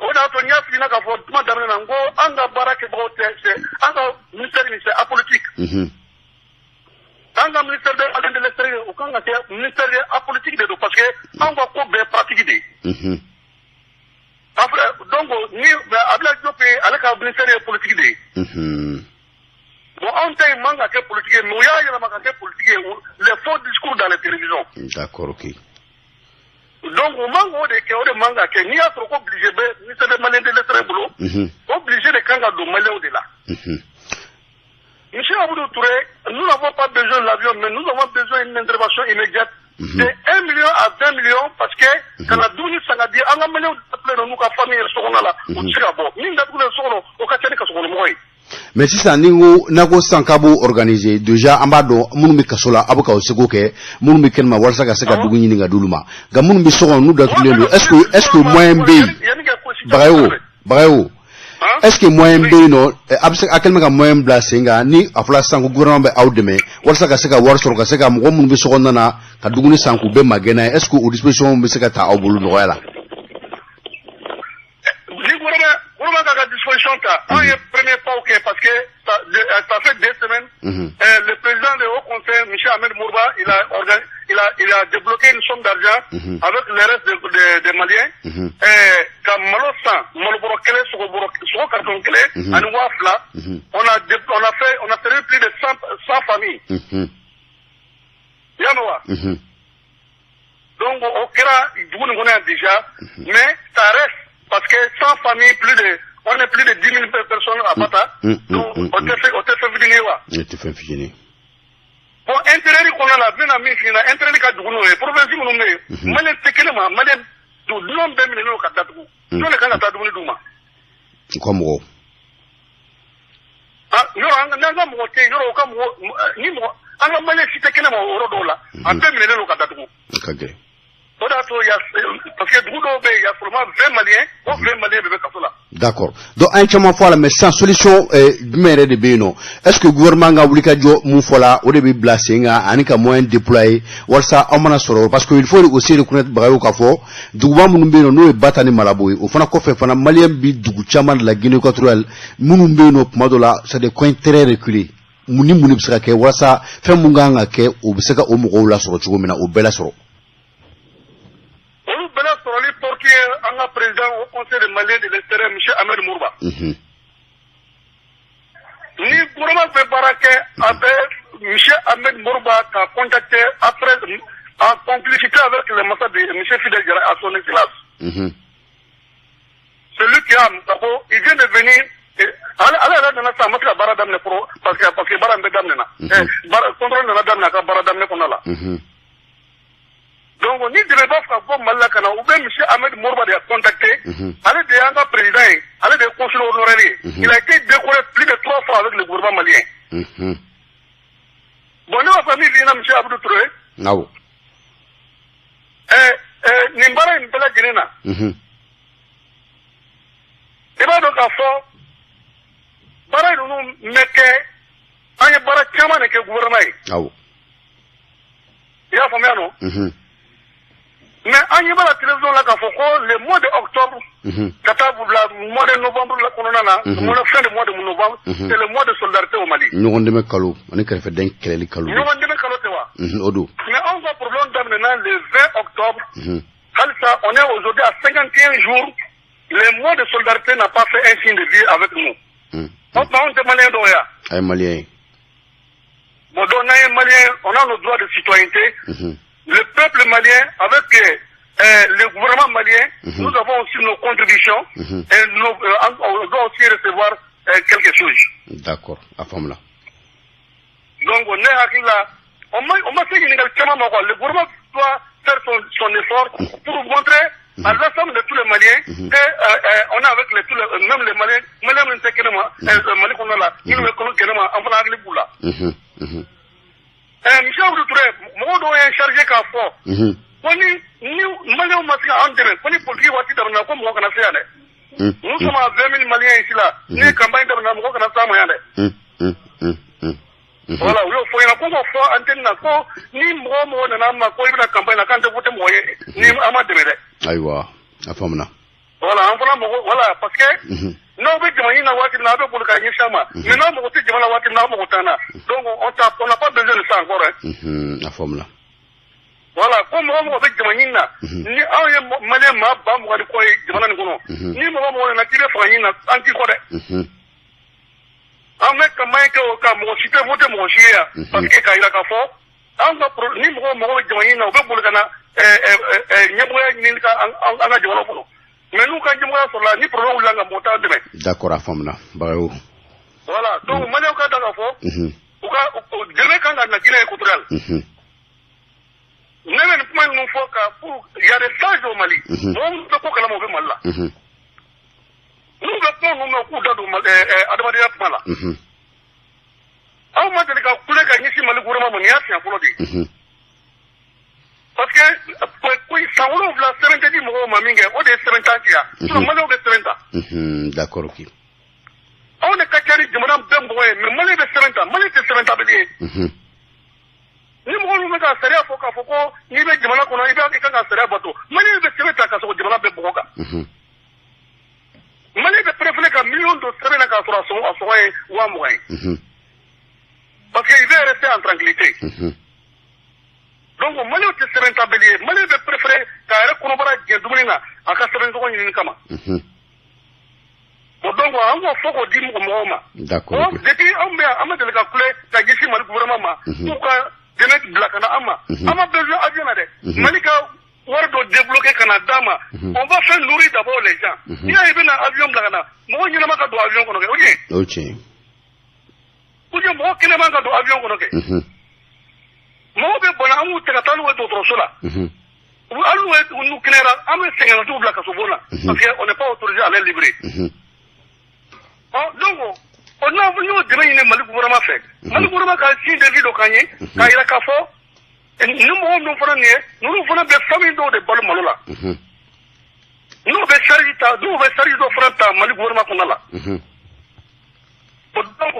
O de y'a to n y'a f'i ɲɛna k'a fɔ kuma daminɛ na, n ko an ka baara kɛbagaw tɛ, c'est an ka ministère nin, c'est apolitique. An ka ministère de Maliens de l'extérieur, o kan ka kɛ ministère de apolitique de don, parce que anw ka ko bɛɛ pratique de ye. Après, donc ni Abdoulaye Diop ye, ale ka ministère ye politique de ye. Bon, anw ta in man ka kɛ politique ye, mais u y'a yɛlɛma ka kɛ politique ye, les faux discours dans les télévisions. D'accord, ok. Donc o man k'o de kɛ, o de man ka kɛ. N'i y'a sɔrɔ ko budget bɛ ministère des Maliens de l'extérieur bolo, o budget de kan ka don Maliens de la. Monsieur Abdou Touré, nous n'avons pas besoin de l'avion, mais nous avons besoin d'une intervention immédiate de 1 million à 20 millions, parce que ka na dumuni san ka di an ka Maliens datugulen don n'u ka famille yɛrɛ so kɔnɔ la, u tɛ se ka bɔ. Min datugulen so kɔnɔ, o ka ca ni kasokɔnɔmɔgɔ ye. Mais sisan, ni ko n'a ko sisan k'a b'o organiser déjà, an b'a dɔn minnu bɛ kaso la, a bɛ k'aw seko kɛ, minnu bɛ kɛnɛma walasa ka se ka dugu ɲini ka d'olu ma. Nka minnu bɛ so kɔnɔ, n'u datugulen don, est-ce que moyen bɛ yen, Bagayogo, Bagayogo, est-ce que moyen bɛ yen nɔ, a bɛ se a kɛlen bɛ ka moyen bila sen kan, ni a fɔra sisan ko gouvernement bɛ aw dɛmɛ walasa ka se ka wari sɔrɔ, ka se ka mɔgɔ minnu bɛ so kɔnɔna na ka dumuni san k'u bɛɛ magɛn n'a ye, est-ce que o disposition bɛ se ka ta aw bolo nɔgɔya la? Ni gouvernement ka disposition ta, anw ye premier pas kɛ, parce que ça fait 2 semaines, le président du Haut Conseil, M. Ahmed Mourba, il a débloqué une somme d'argent avec le reste des Maliens, ka malo san, malo bɔrɔ kelen, sogo bɔrɔ, sogo carton kelen ani 2000. On a servi plus de 100 familles. I y'a mɛn wa? Donc o kɛra dugu nin kɔnɔ yan déjà, mais ça reste parce que 100 familles, plus de on est plus de 10 000 personnes à Bata. Donc, o tɛ fɛn. fitinin ye wa? Ne tɛ fɛn fitinin ye. Bon, intérieur kɔnɔna la, n bɛna min f'i ɲɛna, intérieur ka jugu n'o ye. Province minnu bɛ yen, Malien tɛ kɛnɛ ma, Malien dunan bɛɛ minɛnen don ka datugu. Jɔn de kan ka taa dumuni d'u ma? U ka mɔgɔw. Ah, yɔrɔ n'an ka mɔgɔ tɛ yen, yɔrɔ u ka mɔgɔ ni mɔgɔ, an ka Malien si tɛ kɛnɛ ma o yɔrɔ dɔw la, a bɛɛ minɛnen don ka datugu. Ka gɛlɛn. O de y'a to ya, parce que dugu dɔw bɛ yen, y a seulement 20 Maliens, o 20 Maliens bɛɛ bɛ kaso la. D'accord. Donc an ye caman fɔ a la, mais sisan solution jumɛn yɛrɛ de bɛ yen nɔ? Est ce que gouvernement ka wulikajɔ mun fɔla, o de bɛ bila sen kan ani ka moyen déployer walasa aw mana sɔrɔ? Parce que il faut aussi reconnaître, Bagayogo, k'a fɔ duguba minnu bɛ yen nɔ, n'o ye Bata ni Malabo ye, o fana kɔfɛ fana, Malien bi dugu caman de la Guinée équatoriale minnu bɛ yen nɔ, kuma dɔ la c'est des coins très reculés. Mun ni mun de bɛ se ka kɛ walasa fɛn mun kan ka kɛ, o bɛ se ka o mɔgɔw lasɔrɔ cogo min na, o bɛɛ lasɔrɔ? Olu bɛɛ lasɔrɔli porte ye an ka président au Conseil des Maliens de l'extérieur, monsieur Ahmed Mourouba. Ni gouvernement bɛ baara kɛ, a bɛ monsieur Ahmed Mourouba ka contacter après en complicité avec le massa de monsieur Fidel Diarra à son excellence. Celui qui a Malabo, il vient de venir, ale ale yɛrɛ nana sisan, a ma se ka baara daminɛ fɔlɔ parce que baara in bɛɛ daminɛna. Baara contrôle nana daminɛ a ka baara daminɛ kɔnɔna la. Donc ni dɛmɛ b'a fɛ ka bɔ Mali la ka na, u bɛ monsieur Ahmed Mourouba de contacter. Ale de y'an ka président ye, ale de ye consul honoraire ye. Il a été décoré plus de trois fois avec le gouvernement malien. Bon, ne b'a fɔ min f'i ɲɛna, monsieur Abdou Touré. Awɔ. Nin baara in bɛɛ lajɛlen na, i b'a dɔn k'a fɔ baara ninnu bɛ kɛ, an ye baara caman de kɛ gouvernement ye. I y'a faamuya nɔ? Mais an ɲɛ b'a la télévision la k'a fɔ ko le mois de octobre ka taa bila mois de novembre la kɔnɔna na, mois de fin de mois de novembre, c'est le mois de solidarité au Mali. Ɲɔgɔn dɛmɛ kalo ani kɛrɛfɛdɛn kɛlɛli kalo. Ɲɔgɔn dɛmɛ kalo tɛ wa? O don. Mais anw ka problème daminɛna le 20 octobre. Halisa, on est aujourd'hui à 51 jours, le mois de solidarité n'a pas fait un signe de vie avec nous. O tuma, anw tɛ Malien dɔw ye wa? A ye Malien ye. Bon, donc n'an ye Malien, on a nos droits de citoyenneté. Le peuple malien avec le gouvernement malien, nous avons aussi nos contributions et on doit aussi recevoir quelque chose. D'accord, a faamuna. Donc ne hakili la, on ma se ɲininkali caman ma quoi. Le gouvernement doit faire son effort pour montrer à l'ensemble de tous les Maliens que on est avec les, tous les, même les Maliens, Maliens minnu tɛ kɛnɛma, Mali kɔnɔna la, minnu bɛ kɔnɔ kɛnɛma, an fana hakili b'u la. Monsieur Abdou Touré, mɔgɔw dɔw ye chargé k'a fɔ ko ni Maliens ma se ka an dɛmɛ, ko ni politique waati daminɛna, ko mɔgɔ kana se yan dɛ. Nous sommes à 20 000 Maliens ici là. Ni campagne daminɛna, mɔgɔ kana s'an ma yan dɛ. Voilà, u y'o fɔ ɲɛna ko k'o fɔ antenne na ko ni mɔgɔ o mɔgɔ nana an ma ko i bɛna campagne na, k'an tɛ voter mɔgɔ ye ni an ma dɛmɛ dɛ. Ayiwa, a faamuna. Voilà, an fana mɔgɔ, voilà, parce que n'aw bɛ jama ɲini na waati min na, aw bɛ boli ka ɲɛsin an ma, mais n'aw mago tɛ jama la waati min na, aw mago t'an na. Donc on n'a pas besoin de ça encore, hein. A faamuna. Voilà, ko mɔgɔ mɔgɔ bɛ jama ɲini na, ni anw ye Malien maa 20 000 ni kɔ ye jamana nin kɔnɔ, ni mɔgɔ mɔgɔ nana k'i bɛ fanga ɲini na, an t'i kɔ dɛ. An bɛ campagne kɛ o kan, mɔgɔ si tɛ voter mɔgɔ si ye yan, parce que k'a jira k'a fɔ an ka ni mɔgɔ mɔgɔ bɛ jama ɲini na, u bɛ boli ka na ɲɛmɔgɔya ɲini ka an ka jamana kɔnɔ, mais n'u ka ɲɛmɔgɔya sɔrɔla, ni problème wulila, nka mɔgɔ t'an dɛmɛ. D'accord, a faamuna, Bagayogo. Voilà, donc Maliens ka da k'a fɔ u ka dɛmɛ kan ka na Guinée équatoriale. Ne bɛ nin kuma ninnu fɔ ka pour il y a des sages au Mali. Mɔgɔ minnu bɛ ko kalama, u bɛ Mali la. N'u bɛ kuma ninnu mɛn, k'u da don adamadenya kuma la. Aw ma deli ka kule ka ɲɛsin Mali gouvernement ma, nin y'a siɲɛ fɔlɔ de ye. Parce que ko san 7 sɛbɛn tɛ di mɔgɔw ma min kɛ, o de ye sɛbɛn tan kɛ yan. Sinon Maliens bɛ sɛbɛn ta. D'accord, ok. Anw de ka ca ni jamana bɛɛ mɔgɔ ye, mais Malien bɛ sɛbɛn ta, Malien tɛ sɛbɛn tabali ye. Ni mɔgɔ minnu bɛ ka sariya fɔ k'a fɔ ko n'i bɛ jamana kɔnɔ, i kan ka sariya bato, Malien bɛ sɛbɛn ta ka sɔrɔ jamana bɛɛ mɔgɔ kan. Malien bɛ préféré ka miliyɔn don sɛbɛn na k'a sɔrɔ a sɔngɔ ye 20 000 ye. Parce que il veut rester en tranquillité. Donc Malien tɛ sɛbɛn tabali ye, Malien bɛ préféré k'a yɛrɛ kɔnɔbara jɛ dumuni na a ka sɛbɛn tɔgɔ ɲini kama. Bon, donc an k'o fɔ k'o di mɔgɔw ma. D'accord, ok. Depuis anw bɛ yan, an ma deli ka kule ka ɲɛsin Mali gouvernement ma k'u ka dɛmɛ bila ka na an ma. An ma besoin avion na dɛ. Mali ka wari dɔ débloquer ka na d'an ma. On va faire nourrir d'abord les gens. N'i y'a ye i bɛna avion bila ka na, mɔgɔ ɲɛnama ka don avion kɔnɔ kɛ, o ye. O tiɲɛ. Ou bien que mɔgɔ kɛnɛ man ka don avion kɔnɔ kɛ. Mɔgɔw bɛ bana, an b'u ta ka taa n'u ye dɔgɔtɔrɔso la. Hali n'u kɛnɛyara, an bɛ sɛgɛnnacogo bila kasobon na, parce que on n'est pas autorisé à les libérer. Ɔ, donc o n'an y'o dɛmɛ ɲini Mali gouvernement fɛ, Mali gouvernement ka signe de vie dɔ k'an ye k'a yira k'a fɔ nin mɔgɔ ninnu fana nin ye, ninnu fana bɛ famille dɔw de balo malo la. N'u bɛ charge ta, n'u bɛ charge dɔ fana ta Mali gouvernement kɔnɔna la. O donc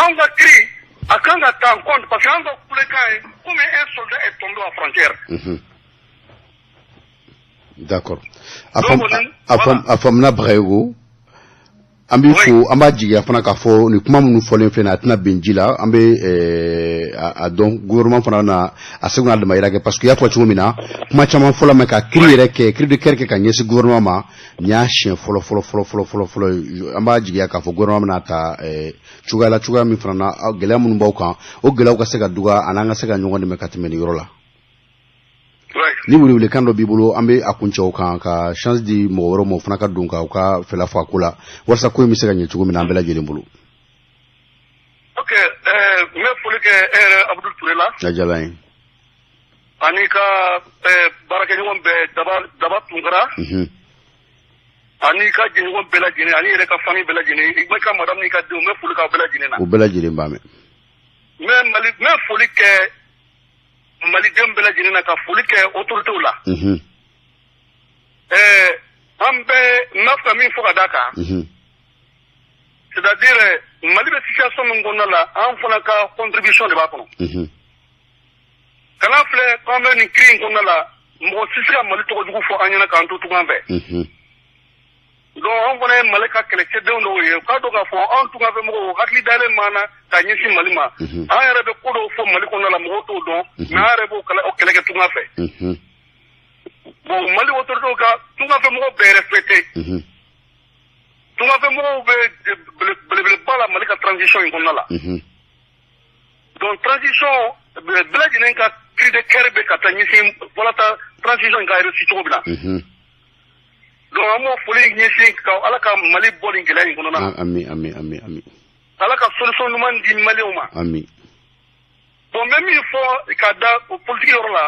anw ka cri a kan ka ta en compte, parce que an ka kulekan ye komi un soldat est tombé à frontière. D'accord. A faamuna, Bagayogo. An b'i fo, an b'a jigiya fana k'a fɔ nin kuma minnu fɔlen filɛ nin ye, a tɛna bin ji la. An bɛ a dɔn gouvernement fana na a seko n'a damayira kɛ, parce que i y'a fɔ cogo min na, kuma caman fɔla, mais ka cri yɛrɛ kɛ, cri de cœur kɛ ka ɲɛsin gouvernement ma, nin y'a siɲɛ fɔlɔ fɔlɔ fɔlɔ fɔlɔ fɔlɔ fɔlɔ ye. An b'a jigiya k'a fɔ gouvernement bɛna ta cogoya la, cogoya min fana na, gɛlɛya minnu b'aw kan, o gɛlɛyaw ka se ka dɔgɔya, ani an ka se ka ɲɔgɔn dɛmɛ ka tɛmɛ nin yɔrɔ la. Ni welewelekan dɔ b'i bolo, an bɛ a kuncɛ o kan ka chance di mɔgɔ wɛrɛw ma, o fana ka don ka u ka fɛla fɔ a ko la, walasa ko in bɛ se ka ɲɛ cogo min na an bɛɛ lajɛlen bolo. Ok, n bɛ foli kɛ e yɛrɛ Abudu Ture la. A diyara n ye. Ani ka baarakɛɲɔgɔn bɛɛ, Daba Daba Tunkara. Ani ka jɛɲɔgɔn bɛɛ lajɛlen, ani yɛrɛ ka famille bɛɛ lajɛlen, i ka madame n'i ka denw, n bɛ foli k'aw bɛɛ lajɛlen na. O bɛɛ lajɛlen b'a mɛn. N bɛ Mali, n bɛ foli kɛ maliden bɛɛ lajɛlen na, ka foli kɛ autorités la. An bɛ n b'a fɛ ka min fɔ ka d'a kan, c'est-à-dire Mali bɛ situation min kɔnɔna la, an fana ka contribution de b'a kɔnɔ. Kana filɛ k'an bɛ nin cri in kɔnɔna la, mɔgɔ si se ka Mali tɔgɔ jugu fɔ an ɲɛna k'an to tungan fɛ. Donc an fana ye Mali ka kɛlɛcɛdenw dɔw ye, u k'a dɔn k'a fɔ anw tunganfɛ mɔgɔw hakili dalen m'an na ka ɲɛsin Mali ma. An yɛrɛ bɛ ko dɔw fɔ Mali kɔnɔna la, mɔgɔw t'o dɔn, mais an yɛrɛ b'o kɛlɛ kɛ tungan fɛ. Bon, Mali autorités ka tunganfɛ mɔgɔw bɛɛ respecté. Tunganfɛ mɔgɔw bɛ belebeleba la Mali ka transition in kɔnɔna la. Donc transition bɛɛ lajɛlen ka cri de cœur bɛ ka taa ɲɛsin walasa transition in ka réussir cogo min na. Donc an b'o foli ɲɛsin ka Ala ka Mali bɔ nin gɛlɛya in kɔnɔna na. Ami, ami, ami, ami. Ala ka solution ɲuman di Maliyɛnw ma. Ami. Bon, n bɛ min fɔ ka da o politique yɔrɔ la,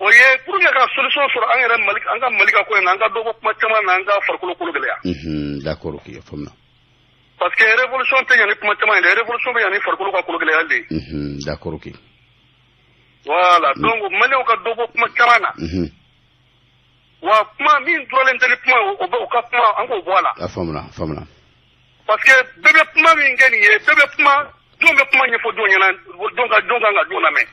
o ye pour que ka solution sɔrɔ an yɛrɛ Mali, an ka Mali ka ko in na, an ka dɔ bɔ kuma caman na, an ka farikolo kolo gɛlɛya. D'accord, ok, a faamuna. Parce que révolution tɛ ɲɛ ni kuma caman ye dɛ, révolution bɛ ɲɛ ni farikolo ka kolo gɛlɛya de ye. D'accord, ok. Voilà, donc Maliyɛnw ka dɔ bɔ kuma caman na. Wa kuma min duralen tɛ ni kuma, o bɛ o ka kuma, an k'o bɔ a la. A faamuna, a faamuna. Parce que bɛɛ bɛ kuma min kɛ nin ye, bɛɛ bɛ kuma, jɔn bɛ kuma ɲɛfɔ jɔn ɲɛna, jɔn ka jɔn kan ka jɔn lamɛn.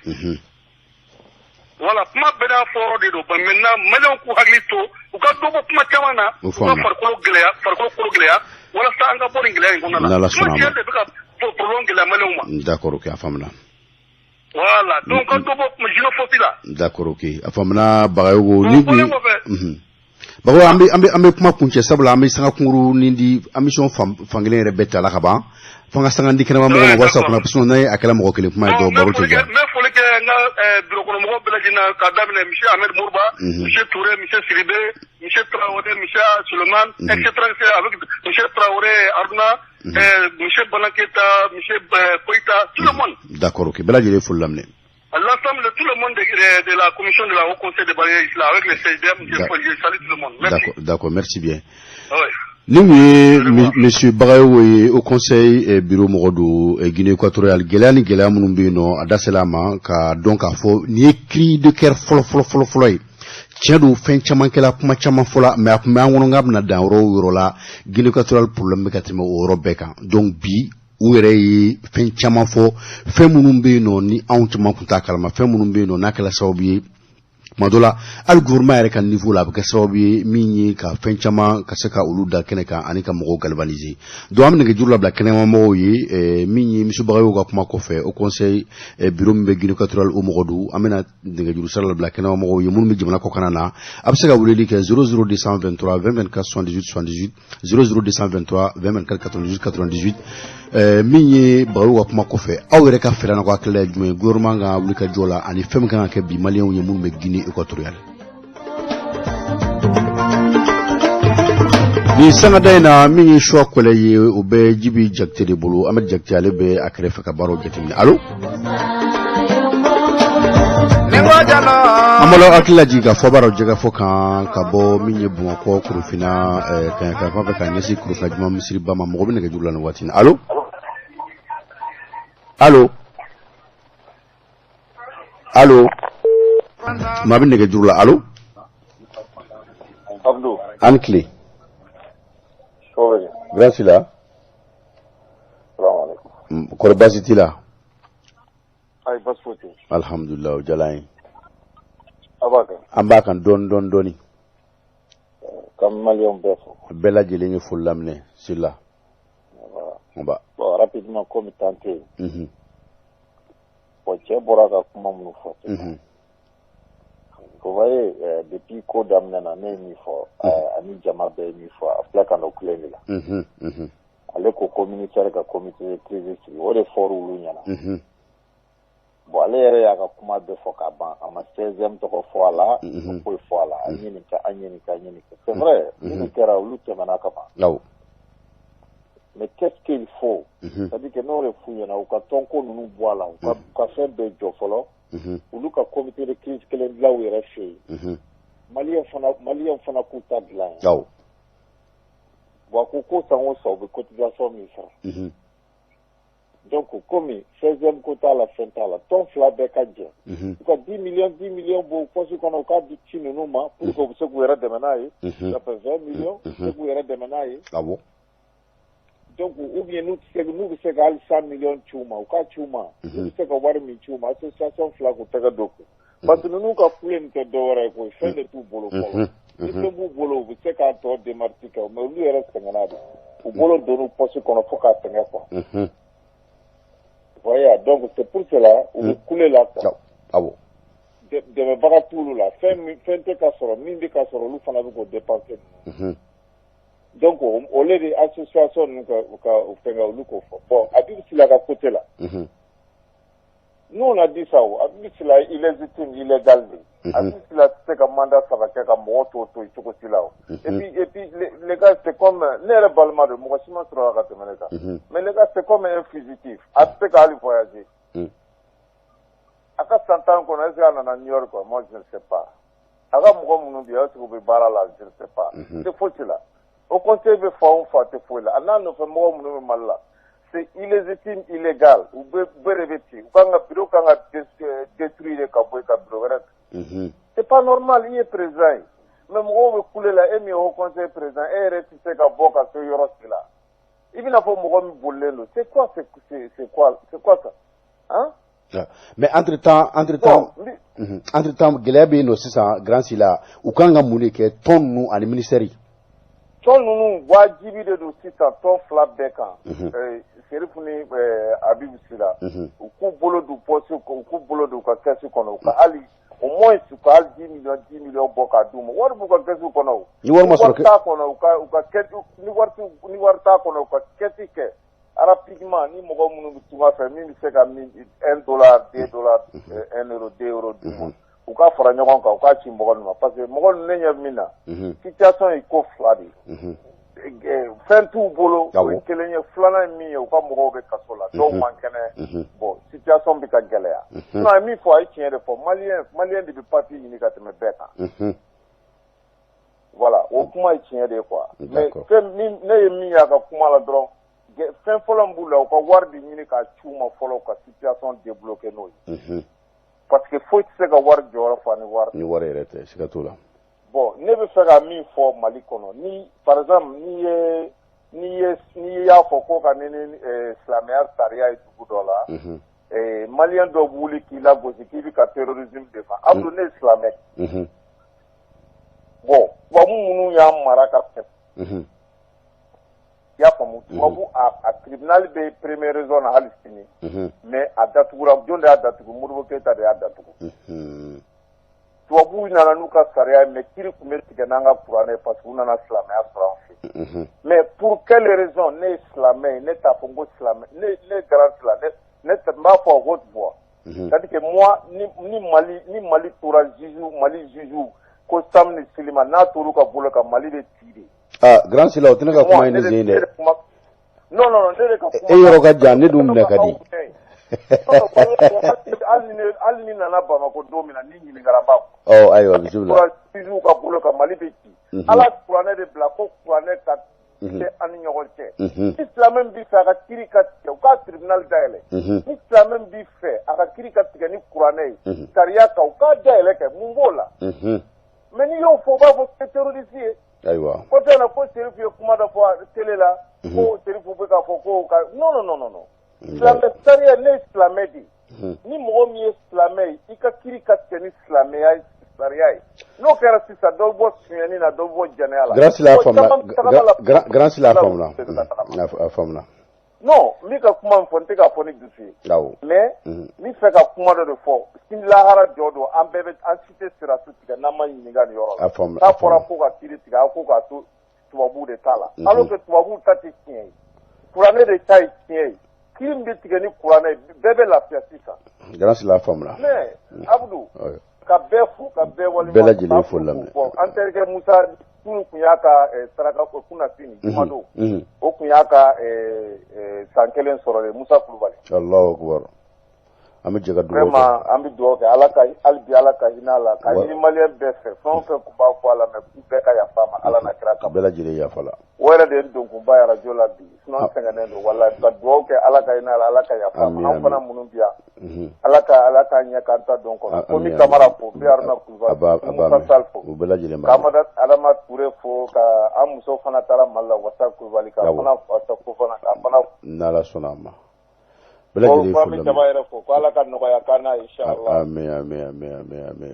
Voilà, kuma bɛɛ n'a fɔyɔrɔ de don. Bon, maintenant Maliyɛnw k'u hakili to, u ka dɔ bɔ kuma caman na, u ka farikolo gɛlɛya, farikolo kolo gɛlɛya, walasa an ka bɔ nin gɛlɛya in kɔnɔna la. N'Ala sɔnna a Kuma ma. tiɲɛ de bɛ ka problème gɛlɛya Maliyɛnw ma. D'accord, ok, a faamuna. Voilà, donc ka dɔ bɔ xénophobie la. D'accord, ok, a faamuna, Bagayogo. Ni Bon, bɔlen kɔfɛ. Bagayogo, an bɛ kuma kuncɛ, sabula an bɛ sanga kunkurunin di émission fan fankelen yɛrɛ bɛɛ ta la ka ban, fo an ka sanga di kɛnɛma mɔgɔw ma walasa o kana, sinon n'a ye a kɛla mɔgɔ kelen kuma ye dɔrɔn, baro tɛ n diya. bɛ foli kɛ n ka bureau kɔnɔ mɔgɔw bɛɛ lajɛlen na, k'a daminɛ monsieur Ahmed Mourouba, monsieur Touré, monsieur Sidibé, monsieur Traoré, monsieur Suleiman, etc., etc., avec monsieur Traoré Aruna, monsieur Banaketa, monsieur Koïta, tout le monde. D'accord, ok, bɛɛ lajɛlen foli laminɛ. L'ensemble de tout le monde de la commission de la Haut Conseil de Barrière là, avec les CGM, je salue tout le monde. Merci. D'accord, merci bien. Ouais. Ni kun ye monsieur Bagayogo ye, Haut Conseil bureau mɔgɔ don Guinée équatoriale. Gɛlɛya ni gɛlɛya minnu bɛ yen nɔ, a da sera a ma ka dɔn k'a fɔ nin ye cri de cœur fɔlɔ fɔlɔ fɔlɔ fɔlɔ ye. Tiɲɛ don, fɛn caman kɛla, kuma caman fɔla, mais a tun bɛ an kɔnɔ k'a bɛna dan yɔrɔ o yɔrɔ la, Guinée équatoriale problème bɛ ka tɛmɛ o yɔrɔ bɛɛ kan. Donc bi u yɛrɛ ye fɛn caman fɔ, fɛn minnu bɛ yen nɔ ni anw caman tun t'a kalama, fɛn minnu bɛ yen nɔ n'a kɛla sababu ye tuma dɔ la, hali gouvernement yɛrɛ ka niveau la, a bɛ kɛ sababu ye min ye ka fɛn caman ka se ka olu da kɛnɛ kan ani ka mɔgɔw galvaniser. Donc an bɛ nɛgɛjuru labila kɛnɛmamɔgɔw ye. Min ye monsieur Bagayogo ka kuma kɔfɛ, Haut Conseil bureau min bɛ Guinée équatoriale, o mɔgɔ don. An bɛna nɛgɛjuru sira labila kɛnɛmamɔgɔw ye minnu bɛ jamana kɔkanna na. A bɛ se ka weleli kɛ 00223 20 24 78 78, 00223 20 24 98 98. Min ye Bagayogo ka kuma kɔfɛ, aw yɛrɛ ka fɛɛrɛ n'aw ka hakilila ye jumɛn ye gouvernement ka wuli ka jɔ la, ani fɛn min kan ka kɛ bi Maliyɛnw ye minnu bɛ Guinée équatoriale? Nin sangada in na, min ye suwa kɔlɛ ye, o bɛ Jibi Jakite de bolo. Amadu Jakite, ale bɛ a kɛrɛfɛ ka baaraw jateminɛ. Allo, an b'aw hakili lajigin ka fɔ baaraw jɛgɛfɔ kan ka bɔ min ye Bamakɔ Korofina kaɲaka fan fɛ ka ɲɛsin Korofina juma misiriba ma. Mɔgɔ bɛ nɛgɛjuru la nin waati in na. Allo, allo, allo, maa bɛ nɛgɛjuru la. Allo. Abdou. An tile. Grand Sila. Kɔrɔ baasi t'i la? Ayi, baasi foyi tɛ. Alhamdulilah, o diyara an ye. A b'a kan. An b'a kan dɔɔni dɔɔni dɔɔni. Ka maliyɛnw bɛɛ fo. Bɛɛ lajɛlen ye foli laminɛ Sila. Nba. Bon, rapidement, komi temps tɛ yen. Bon, cɛ bɔra ka kuma minnu fɔ sisan. Vous voyez, depuis ko daminɛ na, ne ye min fɔ ani jama bɛɛ ye min fɔ, a filɛ ka n'o kelen de la. Ale ko ko ministère ka comité de crise sigi, o de fɔra olu ɲɛna. Bon, ale yɛrɛ y'a ka kuma bɛɛ fɔ k'a ban, a ma 16e tɔgɔ fɔ a la, a ma foyi fɔ a la. An ye nin kɛ, an ye nin kɛ, an ye nin kɛ, c'est vrai, minnu kɛra, olu tɛmɛna ka ban. Mais qu'est-ce qu'il faut? C'est-à-dire que n'o de f'u ɲɛna, u ka tɔnko ninnu bɔ a la, u ka fɛn bɛɛ jɔ fɔlɔ, olu ka comité de crise kelen dilan u yɛrɛ fɛ yen. Maliyɛn fana k'u ta dilan yen. Bon, a ko ko san o san u bɛ cotisation min sara. Donc komi 16e ko t'a la, fɛn t'a la, tɔn fila bɛɛ ka jɛ, u ka 10 millions 10 millions bɔ u poche kɔnɔ, u k'a di ci ninnu ma pour que u bɛ se k'u yɛrɛ dɛmɛ n'a ye. Ça fait 20 millions, u bɛ se k'u yɛrɛ dɛmɛ n'a ye. Donc ou bien n'u tɛ se, n'u bɛ se ka hali 100 millions ci u ma, u k'a ci u ma. N'u bɛ se ka wari min ci u ma, association fila k'u tɛgɛ don kun, parce que ninnu ka kule nin tɛ dɔwɛrɛ ye koyi, fɛn de t'u bolo fɔlɔ. Ni fɛn b'u bolo, u bɛ se k'a tɔ démarche kɛ, mais olu yɛrɛ sɛgɛnna de, u bolo donn'u poche kɔnɔ fo k'a sɛgɛn quoi. Voyez, donc c'est pour cela u bɛ kule la quoi. Dɛmɛbaga t'olu la, fɛn min fɛn tɛ ka sɔrɔ, min bɛ ka sɔrɔ, olu fana bɛ k'o dépenser. Donc o le de association ninnu ka o fɛngɛ, olu k'o fɔ. Bon, Habib Sila ka côté la, nous on a dit ça, o Habib Sila illégitime, illégal de. Habib Sila tɛ se ka mandat saba kɛ ka mɔgɔ to yen cogo si la o. Et puis les gars, c'est comme ne yɛrɛ balima don, mɔgɔ si ma sɔrɔ ka tɛmɛ ne kan, mais les gars, c'est comme un fugitif, a tɛ se ka hali voyager. A ka san 10 kɔnɔ, est-ce que a nana New York quoi? Moi je ne sais pas. A ka mɔgɔ minnu bɛ yen, est-ce que u bɛ baara la? Je ne sais pas. Tɛ fosi la. O conseil bɛ fan o fan, tɛ foyi la. A n'a nɔfɛ mɔgɔ minnu bɛ Mali la, c'est illégitime, illégal. U bɛ bɛɛ de bɛ ci, u kan ka bureau kan ka détruire ka bɔ yen ka bureau wɛrɛ. C'est pas normal. I ye président ye, mais mɔgɔw bɛ kule la, e min ye haut conseil président, e yɛrɛ tɛ se ka bɔ ka se yɔrɔ si la. I bɛna fɔ mɔgɔ min bolilen don. C'est quoi? C'est quoi ça, hein? Mais entre temps, gɛlɛya bɛ yen nɔ sisan. Grand Sila, u kan ka mun de kɛ, tɔn ninnu ani ministère? Tɔn ninnu, wajibi de don sisan, tɔn fila bɛɛ kan, Serifu ni Abibu Sila, u k'u bolo don poche, u k'u bolo don u ka kɛsu kɔnɔ, u ka hali au moins u ka hali 10 millions 10 millions bɔ k'a d'u ma. Wari b'u ka kɛsu kɔnɔ o. Ni wari ma sɔrɔ, wari t'a kɔnɔ, u ka kɛsu, ni wari t'a kɔnɔ, u ka kɛsi kɛ rapidement. Ni mɔgɔ minnu bɛ tunga fɛ, min bɛ se ka min 1 dollar, 2 dollars, 1 euro, 2 euros d'u ma, u ka fara ɲɔgɔn kan, u k'a ci mɔgɔ ninnu ma, parce que mɔgɔ ninnu, ne ɲɛ bɛ min na, situation ye ko fila de ye. Fɛn t'u bolo, o ye kelen ye. Filanan ye min ye, u ka mɔgɔw bɛ kaso la, dɔw man kɛnɛ. Bon, situation bɛ ka gɛlɛya. Sinon a ye min fɔ, a ye tiɲɛ de fɔ. Maliyɛn de bɛ papier ɲini ka tɛmɛ bɛɛ kan. Voilà, o kuma ye tiɲɛ de ye quoi. Mais fɛn min ne ye min ye a ka kuma la dɔrɔn, fɛn fɔlɔ min b'u la, u ka wari de ɲini k'a ci u ma fɔlɔ, u ka situation débloquer n'o ye, parce que foyi tɛ se ka wari jɔyɔrɔ fa ni wari. Ni wari yɛrɛ tɛ, siga t'o la. Bon, ne bɛ fɛ ka min fɔ Mali kɔnɔ, ni par exemple n'i y'a fɔ ko ka ni silamɛya sariya ye dugu dɔ la, maliyɛn dɔw bɛ wuli k'i lagosi k'i bɛ ka terrorisme défend. Abdou, ne ye silamɛ. Bon, tubabu minnu y'an mara ka tɛmɛ, i y'a faamu, tubabu a tribunal bɛ première raison na hali sini, mais a datugura. Jɔn de y'a datugu? Modibo Keyita de y'a datugu. Tubabuw nana n'u ka sariya ye, mais kiiri tun bɛ tigɛ n'an ka kuranɛ, parce que u nana silamɛya sɔrɔ an fɛ. Mais pour quelle raison? Ne ye silamɛ ye, ne t'a fɔ n ko silamɛ, ne grand silamɛ, ne n b'a fɔ à haute voix, c'est-à-dire que moi, ni Mali tora juge, Mali juge ko Sam ni Silima, n'a tor'u ka bolo kan, Mali bɛ ci de. Ah, Grand Sila, o tɛ ne ka kuma ye ne sen dɛ. Non, non, non, ne de ka kuma. E yɔrɔ ka jan, ne dun minɛ ka di. Hali ni nana Bamakɔ don min na, ni ɲininkara b'a. Ɔ ayiwa, bisimila. Sɔrɔdasiw ka bolo kan, Mali bɛ ci. Ala kuranɛ de bila ko kuranɛ ka kɛ an ni ɲɔgɔn cɛ. Ni silamɛ min b'i fɛ a ka kiri ka tigɛ, u ka tribunal dayɛlɛ. Ni silamɛ min b'i fɛ a ka kiri ka tigɛ ni kuranɛ ye, sariya kan, u k'a dayɛlɛ kɛ, mun b'o la? Mais n'i y'o fɔ, u b'a fɔ ko terroriste ye. Ayiwa. Ko tɛ na ko Serifu ye kuma dɔ fɔ télé la. Ko Serifu bɛ k'a fɔ ko ka, non, non, non, non, non. Silamɛ sariya, ne ye silamɛ de ye. Ni mɔgɔ min ye silamɛ ye, i ka kiri ka tigɛ ni silamɛya sariya ye. N'o kɛra sisan, dɔ bɛ bɔ sonyɛni na, dɔ bɛ bɔ jɛnɛya la. Grand Sila, faamuna. Grand Sila, faamuna. A faamuna. Non, n bɛ ka kuma min fɔ, n tɛ k'a fɔ ni dusu ye. Mais n bɛ fɛ ka kuma dɔ de fɔ. Sini lahara jɔ don, an bɛɛ bɛ an si tɛ siratu tigɛ n'an ma ɲininka nin yɔrɔ la. A faamuna. N'a fɔra ko ka kiri tigɛ, aw ko k'a to tubabuw de ta la. Alors que tubabuw ta tɛ tiɲɛ ye. Kuranɛ de ta ye tiɲɛ ye. Kiri min bɛ tigɛ ni kuranɛ ye, bɛɛ bɛ lafiya sisan. Grand Sila, faamuna. Mais Abudu, ka bɛɛ fo, ka bɛɛ waleɲuman. Bɛɛ lajɛlen fo lamɛn. An terikɛ Musa tun kun y'a ka saraka kunnafoni jumadon, o kun y'a ka san 1 sɔrɔ de, Musa Kulubali. Allahu akbar. An bɛ jɛ ka dugawu kɛ. Vraiment, an bɛ dugawu kɛ Ala ka hali bi Ala ka hinɛ a la, ka ɲini maliyɛn bɛɛ fɛ, fɛn o fɛn tun b'a fɔ a la, mais k'u bɛɛ ka yafa a ma, Ala n'a kira kama. Bɛɛ lajɛlen yafa la. O yɛrɛ de ye n donkunba ye radio la bi, sinon n sɛgɛnnen don walahi. Ka dugawu kɛ Ala ka hinɛ a la, Ala ka yafa a ma. An fana minnu bi yan, Ala k'an ɲɛ k'an ta don kɔnɔ. Ko mi Kamara fo, bi Haruna Kulubali, Musa Sall fo, u bɛɛ lajɛlen ka Amadu Adama Ture fo, ka an muso fana taara Mali la, Wasa Kulubali, ka fana Wasa Fofana, ka fana. N'Ala sɔnna a ma. Bɛɛ lajɛlen fo lamɛn. Jama yɛrɛ fo, ko Ala ka nɔgɔya k'an n'a ye, inchallah. Amin, amin, amin, amin, amin.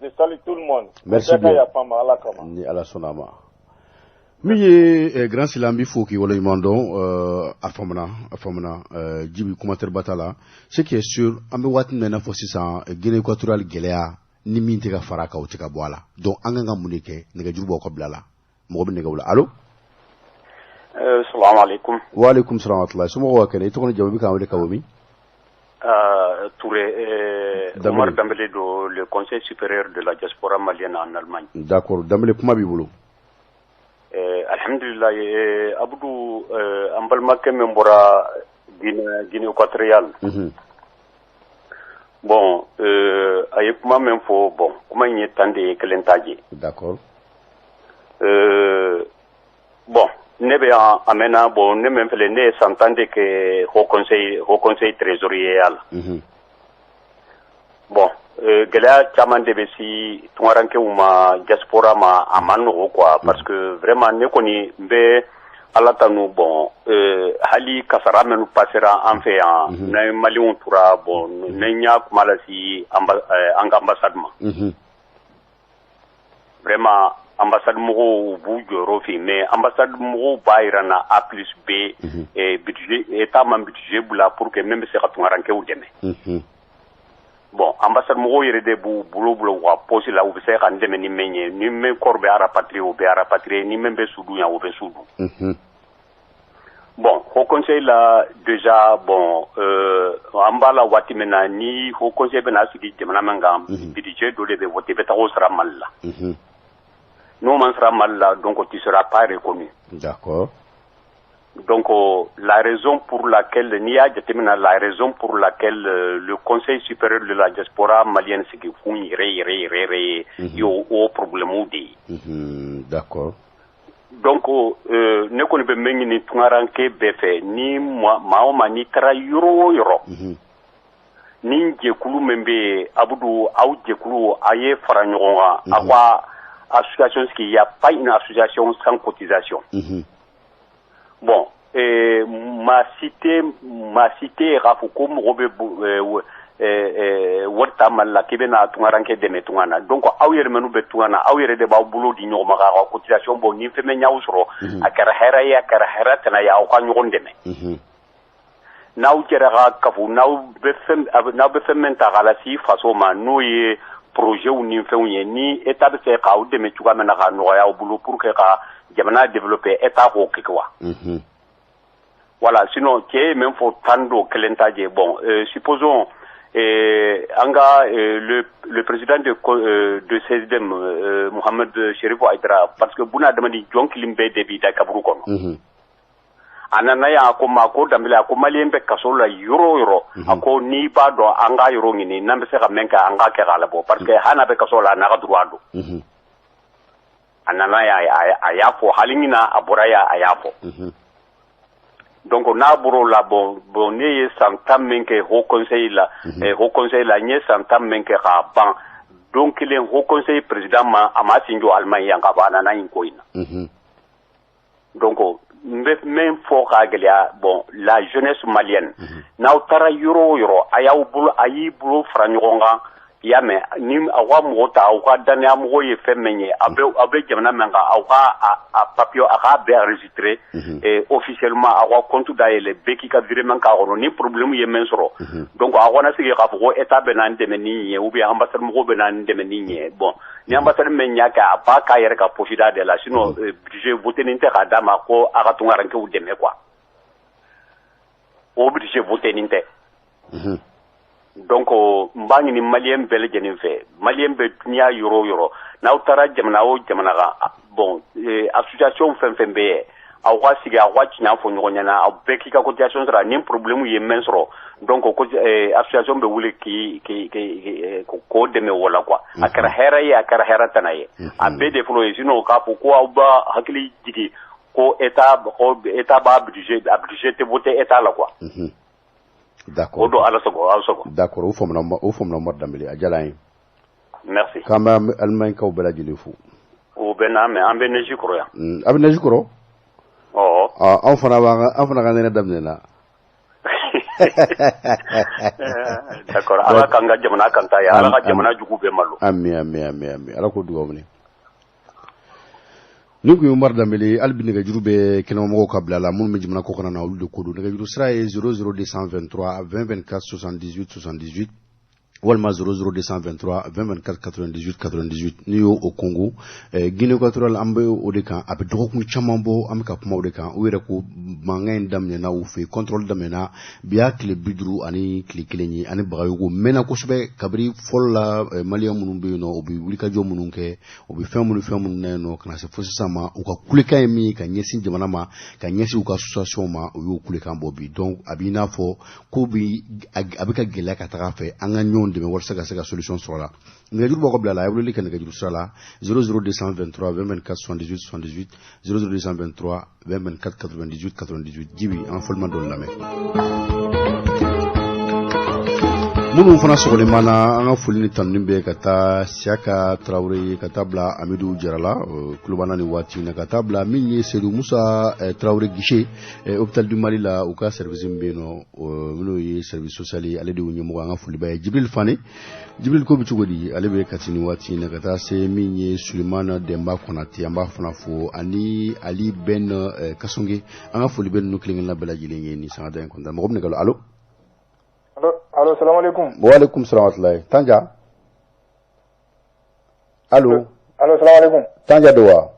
Je salue tout le monde. Merci bien. Bɛɛ ka yafa ma, Ala kama. Ni Ala sɔnna a ma. Min ye Grand Sila, an b'i fo k'i waleɲuman dɔn. A faamuna, a faamuna. Jibi commentaire ba t'a la. Ce qui est sûr, an bɛ waati min na i n'a fɔ sisan, Guinée équatoriale gɛlɛya ni min tɛ ka fara a kan, o tɛ ka bɔ a la. Donc an kan ka mun de kɛ? Nɛgɛjuru b'aw ka bila la. Mɔgɔ bɛ nɛgɛw la. Allo. Salamu alaikum. Wa alaikum salam wa rahmatullahi. Somɔgɔw ka kɛnɛ? I tɔgɔ ni jamu, i bɛ k'an wele ka bɔ min? Touré, Omar Dambélé do, le Conseil supérieur de la diaspora malienne en Allemagne. D'accord, Dambélé, kuma b'i bolo. Alhamdulillah, Abdou, an balimakɛ min bɔra Guinée équatoriale. Bon, a ye kuma min fɔ, bon, kuma in ye tan de ye, kelen t'a jɛ. D'accord. Bon, ne bɛ yan a mɛnna, bon, ne min filɛ, ne ye san 10 de kɛ haut conseil trésorier ya la. Bon, gɛlɛya caman de bɛ si tunkarankew ma, diaspora ma, a ma nɔgɔ quoi, parce que vraiment ne kɔni n bɛ Ala tanu, bon, hali kasara minnu passera an fɛ yan, n'an maliyɛnw tora, bon, ne y'a kuma lase an ka ambassade ma. Vraiment, ambassade mɔgɔw, u b'u jɔyɔrɔ fi, mais ambassade mɔgɔw b'a yira na A plus B, budget état ma budget bila pour que min bɛ se ka tunkarankew dɛmɛ. Bon, ambassade mɔgɔw yɛrɛ de b'u bolo bila u ka poche la, u bɛ se ka n dɛmɛ ni min ye, ni min corps bɛ rapatrier, u bɛ rapatrier, ni min bɛ su dun yan, u bɛ su dun. Bon, haut conseil la déjà, bon, an b'a la waati min na, ni haut conseil bɛna sigi jamana min kan, budget dɔ de bɛ voter, i bɛ taga o sara Mali la. N'o ma sara Mali la, donc tu seras pas reconnu. Donc la raison pour laquelle, n'i y'a jateminɛ, la raison pour laquelle le Conseil supérieur de la diaspora malienne sigi kun yɛrɛ yɛrɛ yɛrɛ yɛrɛ ye o problème de ye. Donc ne kɔni bɛ min ɲini tunkaranke bɛɛ fɛ, ni maa o maa n'i taara yɔrɔ o yɔrɔ, ni jɛkulu min bɛ yen, Abudu, aw jɛkulu, a ye fara ɲɔgɔn kan, aw ka association sigi. Il y a pas une association sans cotisation. Bon, maa si tɛ, maa si tɛ yen k'a fɔ ko mɔgɔ bɛ wari ta Mali la k'i bɛna tunkaranke dɛmɛ tunga na. Donc aw yɛrɛ minnu bɛ tunga na, aw yɛrɛ de b'aw bolo di ɲɔgɔn ma k'aw ka cotisation bɔ. Ni fɛn bɛ ɲ'aw sɔrɔ, a kɛra hɛrɛ ye, a kɛra hɛrɛ tɛna ye, aw ka ɲɔgɔn dɛmɛ. N'aw jɛra ka kafo, n'aw bɛ fɛn min ta k'a lase faso ma, n'o ye projet ni fɛnw ye, ni état bɛ se k'aw dɛmɛ cogoya min na k'a nɔgɔya aw bolo pour que ka jamana développer, état k'o kɛ quoi. Voilà, sinon cɛ ye min fɔ, tan don, kelen ta jɛ. Bon, supposons An ka le président de CSDM, Mohamed Chérif Haïdara, parce que buna adamaden jɔn kelen bɛɛ de b'i da kaburu kɔnɔ. A nana yan, a ko ma ko Danbele, a ko malien bɛ kaso la yɔrɔ o yɔrɔ, a ko n'i b'a dɔn, an k'a yɔrɔ ɲini, n'an bɛ se ka mɛn kɛ, an k'a kɛ k'a labɔ, parce que hali n'a bɛ kaso la, a n'a ka droit don. A nana yan, a y'a fɔ, hali ɲina a bɔra yan, a y'a fɔ. Donc n'a bɔr'o la, bon, ne ye san 10 min kɛ haut conseil la, haut conseil la, n ye san 10 min kɛ k'a ban, don kelen haut conseil président ma, a ma sin jɔ Allemagne yan k'a fɔ a nana nin ko in na. Donc n bɛ min fɔ k'a gɛlɛya, bon, la jeunesse malienne, n'aw taara yɔrɔ o yɔrɔ, a y'aw bolo, a y'i bolo fara ɲɔgɔn kan, i y'a mɛn, ni aw ka mɔgɔ ta, aw ka danaya mɔgɔ ye fɛn min ye, aw bɛ jamana min kan, aw ka a papier, a k'a bɛɛ enregistré officiellement, aw ka compte dayɛlɛ, bɛɛ k'i ka virement k'a kɔnɔ. Ni problème ye min sɔrɔ, donc aw kana sigi k'a fɔ ko état bɛ n'an dɛmɛ ni nin ye, ou bien ambassade mɔgɔw bɛ n'an dɛmɛ ni nin ye. Bon, ni ambassade min y'a kɛ, a b'a k'a yɛrɛ ka poche da de la, sinon budget voté nin tɛ k'a d'a ma ko a ka tunkarankew dɛmɛ quoi, o budget voté nin tɛ. Donc n b'a ɲini malien bɛɛ lajɛlen fɛ, malien bɛ dunuya yɔrɔ o yɔrɔ, n'aw taara jamana o jamana kan, bon, association fɛn fɛn bɛ yen, aw ka sigi, aw ka tiɲɛ fɔ ɲɔgɔn ɲɛna, aw bɛɛ k'i ka cotisation sara. Ni problème ye min sɔrɔ, donc association bɛ wuli k'i k'o dɛmɛ o la quoi. A kɛra hɛrɛ ye, a kɛra hɛrɛ tana ye, a bɛɛ de fɔlɔ ye. Sinon k'a fɔ ko aw b'a hakili jigin ko état b'a budget, a budget tɛ voté état la quoi. D'accord. O don, ala sago aw sago. D'accord, o faamuna, o faamuna. Umaru Danbele, a diyara an ye. Merci. K'an bɛ Allemagne kaw bɛɛ lajɛlen fo. O bɛ n'a mɛn, an bɛ neige kɔrɔ yan. A bɛ neige kɔrɔ? Ɔwɔ. Anw fana b'an an fana ka nɛnɛ daminɛ na. D'accord, ala k'an ka jamana kan ta ye, ala ka jamana jugu bɛɛ malo. Ami, ami, ami, ami, ala k'o dugawu minɛ. Nin tun ye Umaru Danbele. Hali bi nɛgɛjuru bɛ kɛnɛmamɔgɔw ka bila la, minnu bɛ jamana kɔkan na, olu de ko don. Nɛgɛjuru sira ye 00223 20 24 78 78 walima 00223 20 24 98 98. N'i y'o o kongo, Guinée équatoriale, an bɛ o de kan, a bɛ dɔgɔkun caman bɔ, an bɛ ka kuma o de kan. U yɛrɛ ko mankan in daminɛna u fɛ yen, contrôle daminɛna bi, y'a tile 51 ye. Ani Bagayogo mɛnna kosɛbɛ. Kabiri fɔlɔ la, malien minnu bɛ yen nɔ, u bɛ wulikajɔ minnu kɛ, u bɛ fɛn minnu na yen nɔ, ka na se fo sisan ma, u ka kulekan ye min ye ka ɲɛsin jamana ma, ka ɲɛsin u ka association ma, u y'o kulekan bɔ bi. Donc a b'i n'a fɔ ko bi a bɛ ka gɛlɛya ka taga fɛ. An ka ɲɔgɔn dɛmɛ walasa ka se ka solution sɔrɔ a la. Nɛgɛjuru b'aw ka bila la, a ye weleli kɛ nɛgɛjuru sira la 00223 20 24 78 78, 00223 20 24 98 98. Jibi, an ka fɔlima dɔ lamɛn. Minnu fana sɔgɔlen b'an na, an ka foli ni tanuni bɛ ka taa Siyaka Tarawele ye, ka taa bila Amidu Jarala kulobana ni waati na, ka taa bila min ye Seydou Musa Tarawele guichet, hôpital du Mali la, u ka service min bɛ yen nɔ, n'o ye service social ye, ale de y'u ɲɛmɔgɔ, an ka foliba ye. Jibril Fane, Jibril ko bɛ cogo di? Ale bɛ Kati ni waati na, ka taa se min ye Sulemana Denba Konate, an b'a fana fo, ani Ali Ben Kasonge. An ka foli bɛ ninnu kelen kelenna bɛɛ lajɛlen ye nin sangada in kɔnɔna. Mɔgɔ bɛ nɛgɛ la, allo? Allo, salam alaikum. Wa alaikum salam wa rahmatullahi. Tanja? Allo? Allo, salam alaikum. Tanja don wa?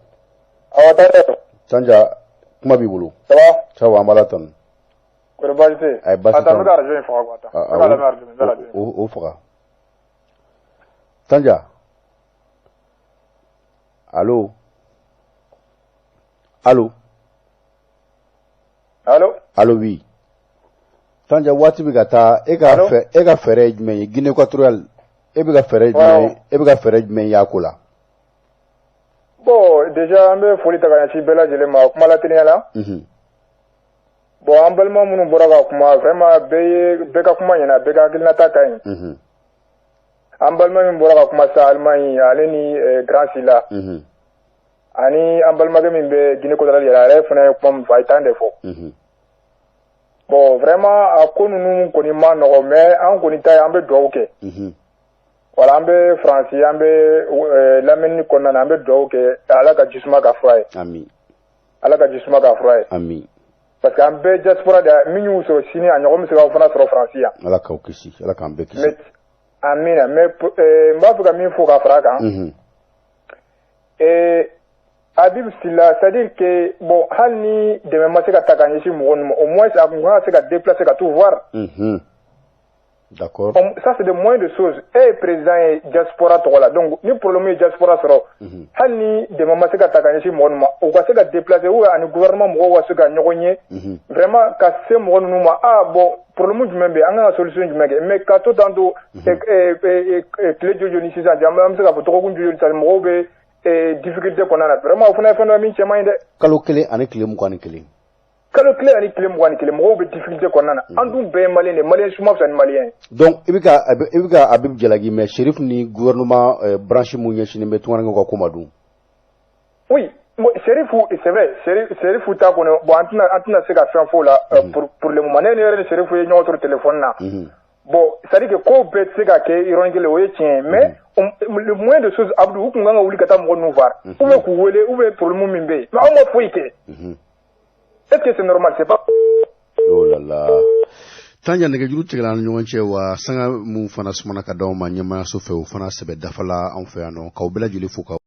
Awɔ, Tanja don. Tanja, kuma b'i bolo. Ça va? Ça va, an b'a la tanu. Kɔri baasi tɛ yen? Ayi, baasi Attends, n bɛ ka radio in faga quoi, attends. N bɛ ka lamɛn radio, n bɛ radio in. O faga. Tanja? Allo? Allo? Allo? Allo, oui. Tanja, waati bɛ ka taa, e ka fɛ, e ka fɛɛrɛ ye jumɛn ye Guinée équatoriale? E bɛ ka fɛɛrɛ jumɛn ye, e bɛ ka fɛɛrɛ jumɛn y'a ko la? Bon, déjà an bɛ foli ta ka ɲɛsin bɛɛ lajɛlen ma kuma lateliya la. Bon, an balima minnu bɔra ka kuma, vraiment bɛɛ ye, bɛɛ ka kuma ɲɛna, bɛɛ ka hakilinata ka ɲi. An balima min bɔra ka kuma sisan Allemagne, ale ni Grand Sila. Ani an balimakɛ min bɛ Guinée équatoriale yɛrɛ, a yɛrɛ fana ye kuma min fɔ, a ye tan de fɔ. Bon, vraiment a ko ninnu kɔni ma nɔgɔ, mais an kɔni ta ye an bɛ dugawu kɛ. Voilà, an bɛ Faransi, an bɛ lamɛnni kɔnɔna na, an bɛ dugawu kɛ, Ala ka jisuma ka fura ye. Ami. Ala ka jisuma ka fura ye. Ami. Parce que an bɛɛ diaspora de, min y'u sɔrɔ sini, a ɲɔgɔn bɛ se k'aw fana sɔrɔ Faransi yan. Ala k'aw kisi, Ala k'an bɛɛ kisi. Mais amina, mais n b'a fɛ ka min fɔ ka fara a kan. Habib Silla, c'est-à-dire que bon, hali ni dɛmɛ ma se ka ta ka ɲɛsin mɔgɔ ninnu ma, au moins a kun kan ka se ka déplacer ka t'u voir. D'accord. Ça, c'est des moyens de choses. E ye président ye diaspora tɔgɔ la, donc ni problème ye diaspora sɔrɔ, hali ni dɛmɛ ma se ka ta ka ɲɛsin mɔgɔ ninnu ma, u ka se ka déplacer ou ani gouvernement mɔgɔw ka se ka ɲɔgɔn ye vraiment ka se mɔgɔ ninnu ma. Ah bon, problème jumɛn bɛ yen, an kan ka solution jumɛn kɛ? Mais ka to tan to tile joli joli sisan cɛ, an bɛ se k'a fɔ dɔgɔkun joli joli sisan, mɔgɔw bɛ difficulté kɔnɔna na. Vraiment, o fana ye fɛn dɔ ye min cɛ man ɲi dɛ. Kalo 1 ani tile 21. Kalo 1 ani tile 21, mɔgɔw bɛ difficulté kɔnɔna na. An dun bɛɛ ye malien de ye, malien si ma fisa ni malien ye. Donc i bɛ ka Habib jalaki, mais Chérif ni gouvernement branche mun ɲɛsinnen bɛ tungarankew ka ko ma dun? Oui, bon, Chérif, c'est vrai, Chérif ta kɔni, bon, an tɛna se ka fɛn fɔ o la pour le moment. Ne yɛrɛ ni Chérif ye ɲɔgɔn sɔrɔ téléphone na. Bon, c'est à dire que ko bɛɛ tɛ se ka kɛ yɔrɔnin kelen, o ye tiɲɛ ye, mais le moyen de choses, Abdou, u kun kan ka wuli ka taa mɔgɔ ninnu voir ou bien k'u wele ou bien problème min bɛ yen, mais aw ma foyi kɛ. Est-ce que c'est normal? C'est pas Oh là là, Tanja, nɛgɛjuru tigɛla an ni ɲɔgɔn cɛ wa. Sanga mun fana sumana ka d'aw ma ɲɛmayaso fɛ, o fana sɛbɛ dafala anw fɛ yan nɔ, k'aw bɛɛ lajɛlen fo k'aw